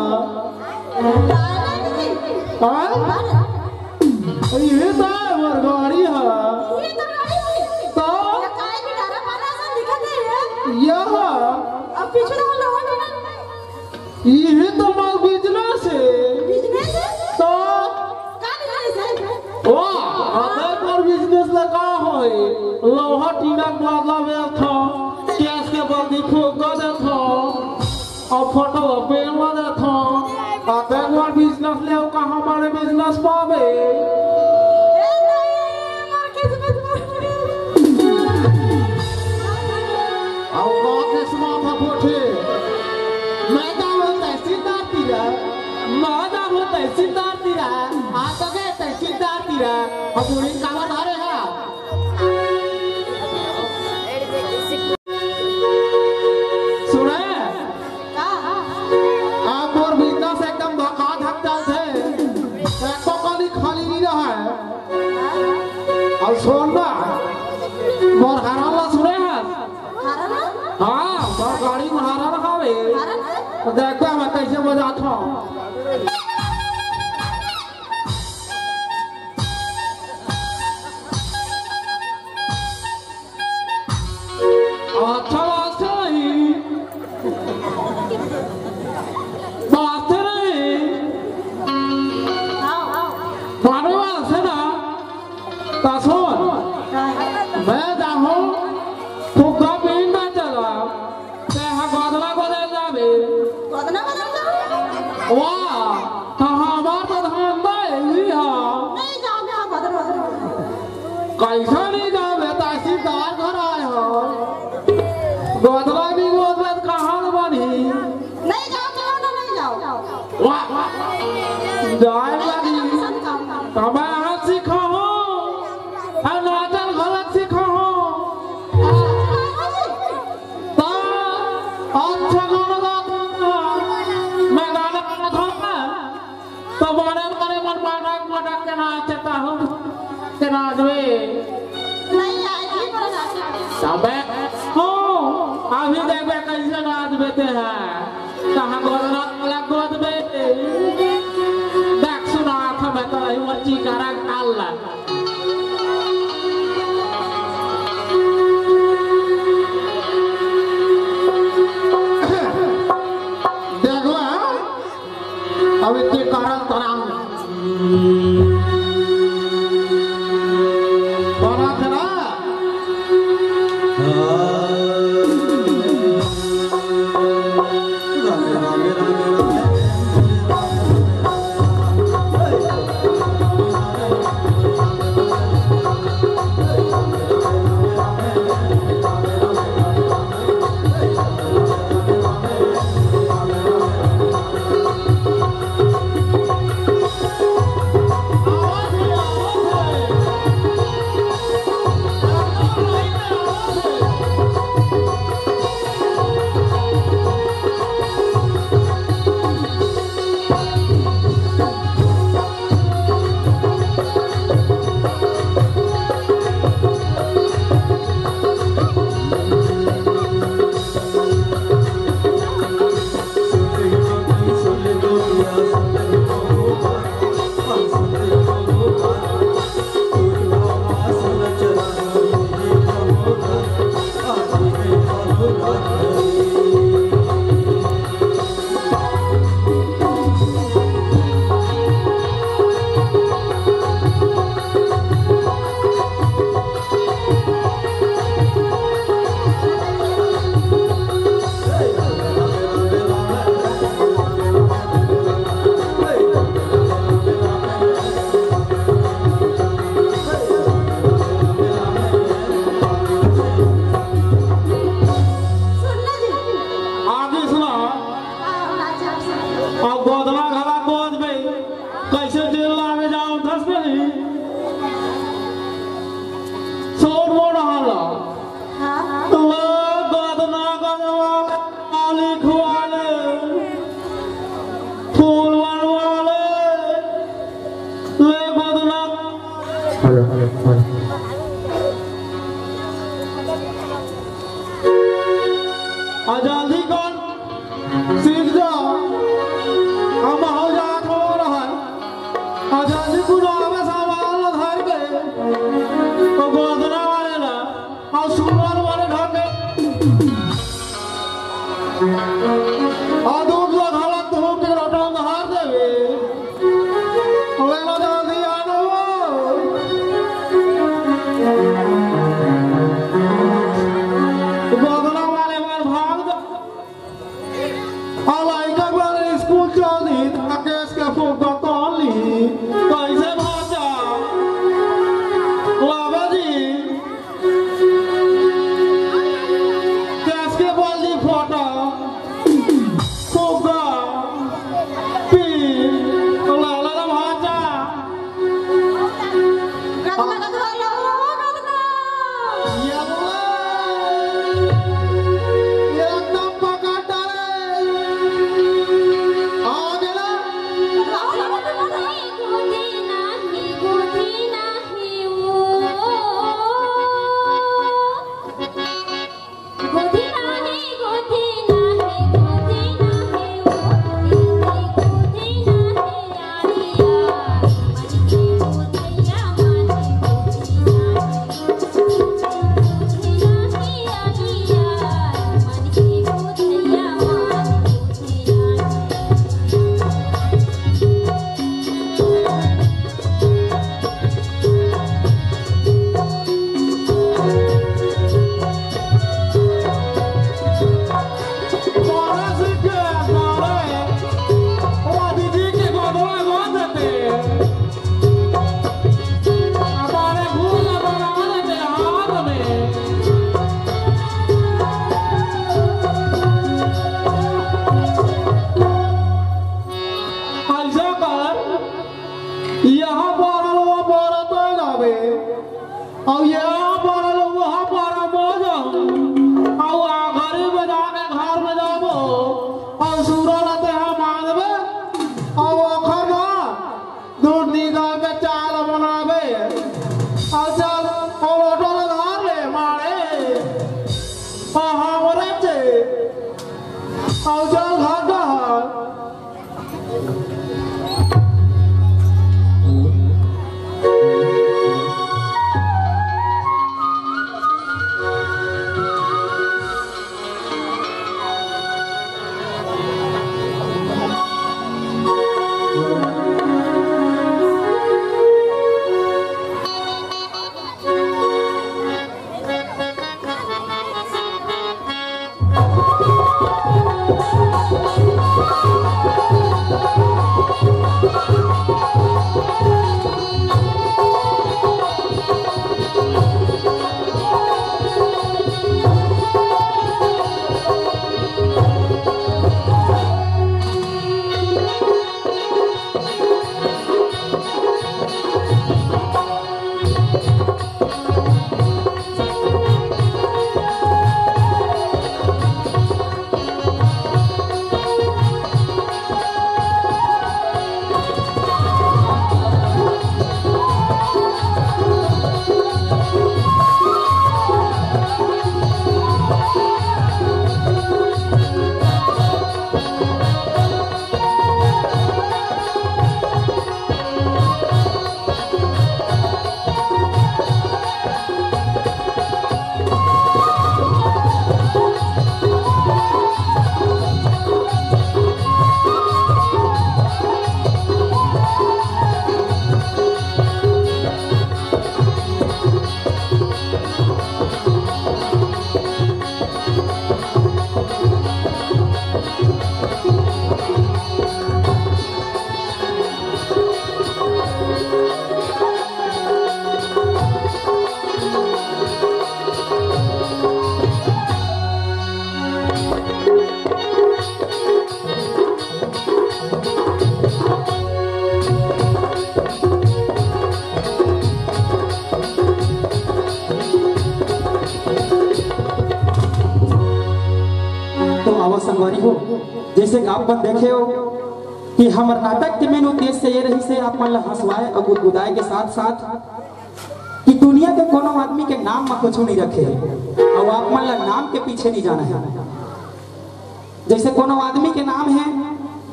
हाँ? ये तो मोर गाड़ी हा। ये तो गाड़ी हुई। तो? ये काय के डरा परा सा दिखत है ये? ये हा। अब पीछे तो लोग हैं ना। इही तो मोर बिजनेस हे। बिजनेस हे? तो? का बिजनेस हे? वाह, अबे तोर बिजनेस ला का होही? लोहा टीना के बदला बेचथों, केस के बदली फुग्गा देथों, अउ फोटो पेड़ ला देथों। अबे मोर बिजनेस ले अउ कहाँ बड़े बिजनेस पाबे? ए नहीं, मोर किस्मत में अउ का किस्मत ह फूटे? मैं जाहूँ तहसीलदार तीरा, मैं जाहूँ तहसीलदार तीरा, आ तो गए तहसीलदार तीरा, अउ बूढ़ी काबर धरे हा? सुने? का? आप मोर बिजनेस एकदम धकाधक चलथे, एको कली खाली नहीं रहा है। अउ सुन ना, मोर हरन ला सुने हस? हरन? हाँ, मोर गाड़ी में हरन हवे। हरन हे? त देखबे मैं कइसे बजाथों। अच्छा, वाजथे नहीं। वाजथे नहीं। मानो वाजथे ना। त सुन, मैं जाहूँ, फुग्गा बीन ना चला, तेहा गोदना गोदे जाबे। गोदना गोदे जाबे? वाह, त हमार तो धंधा यही हा। नहीं जाओगे आप गोदना गोदे। कैसा नहीं जाबे, तहसीलदार घर आए हो। गोदना नहीं गोदबे त कहाँ ले बनही? नहीं जाओ, जाओ ना, नहीं जाओ। वाह, जाए लगी। त मैं आज सिखाहूँ, अउ नाचन घलक सिखाहूँ। त अच्छा गाना गा, मैं गाना गाना था, त बड़े बड़े मन मटक मटक के नाचता हूँ, के नाचबे। नहीं आएगी, पर नाचेंगे। तबे हो, अभी देखबे कैसे नाचबे तेहा। कहाँ गोदना वाला गोदबे। देख सुन अब गोदना घला गोद में कैसे दिल लागे जाओ दस नहीं। सोन मोड़ हाला। हाँ। ले गोदना गजवा, आली खुआले, फूल बनवाले, ले गोदना। Hello, hello, hello. आ जल्दी कर, सीख जा। हम हो जात हो रहा है। आ जल्दी कुल आवे सामान ला धर के, तो गोदना वाले ला, और सुमन वाले ढंग के। आ दूध ला घला तू के लोटा में धर देवे। लेना जल्दी आ जाओ। गोदना वाले बार भाग दो। आ लइका बार स्कूल चल दी, राकेश के फुग्गा कौन ली? कैसे भाषा? बाबा जी, कैसे के बोल दी फोटो? फुग्गा, पी, लाला ला भाषा। गदला, गदला, गदला, गदला। ये बोले, एकदम पकड़ डाले। आ गेला। ऐसा कर, यहाँ पर लो, पर तो जावे। अउ ये पारा ले वहाँ पारा मो जाहूँ, अउ आखिरी में जाके घर में जाबो, अउ सूरा ला तेहा मांगबे, अउ ओखर ना दूध निकाल के चाय ला बनाबे, अउ चल, अउ लोटा ला धर ले मारे, अउ हमरे से, अउ चल घर डहर। अउ संगवारी हो, जैसे कि आप मन देखे हो कि हमर नाटक के main उद्देश्य ये रहिस हे आप मन ला हंसवाए अउ गुदगुदाए के साथ साथ कि दुनिया के कोनो आदमी के नाम म कुछु नहीं रखे हे अउ आप मन ला नाम के पीछे नहीं जाना हे। जैसे कोनो आदमी के नाम हे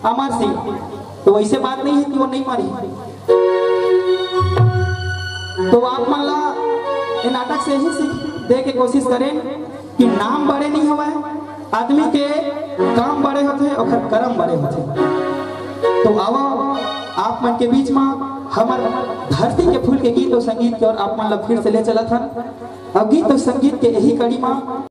अमर सिंह, तो वैसे बात नहीं हे कि वो नहीं मरी। तो आप मन ला ये नाटक से ही सीख दे के कोशिश करें कि नाम बड़े नहीं हवय, आदमी के काम बड़े होथे, ओकर कर्म बड़े होथे। तो आओ, आप मन के बीच में हमर धरती के फूल के गीत अउ संगीत के ओर आप मन ला फिर से ले चलत हन। अब गीत अउ संगीत के यही कड़ी में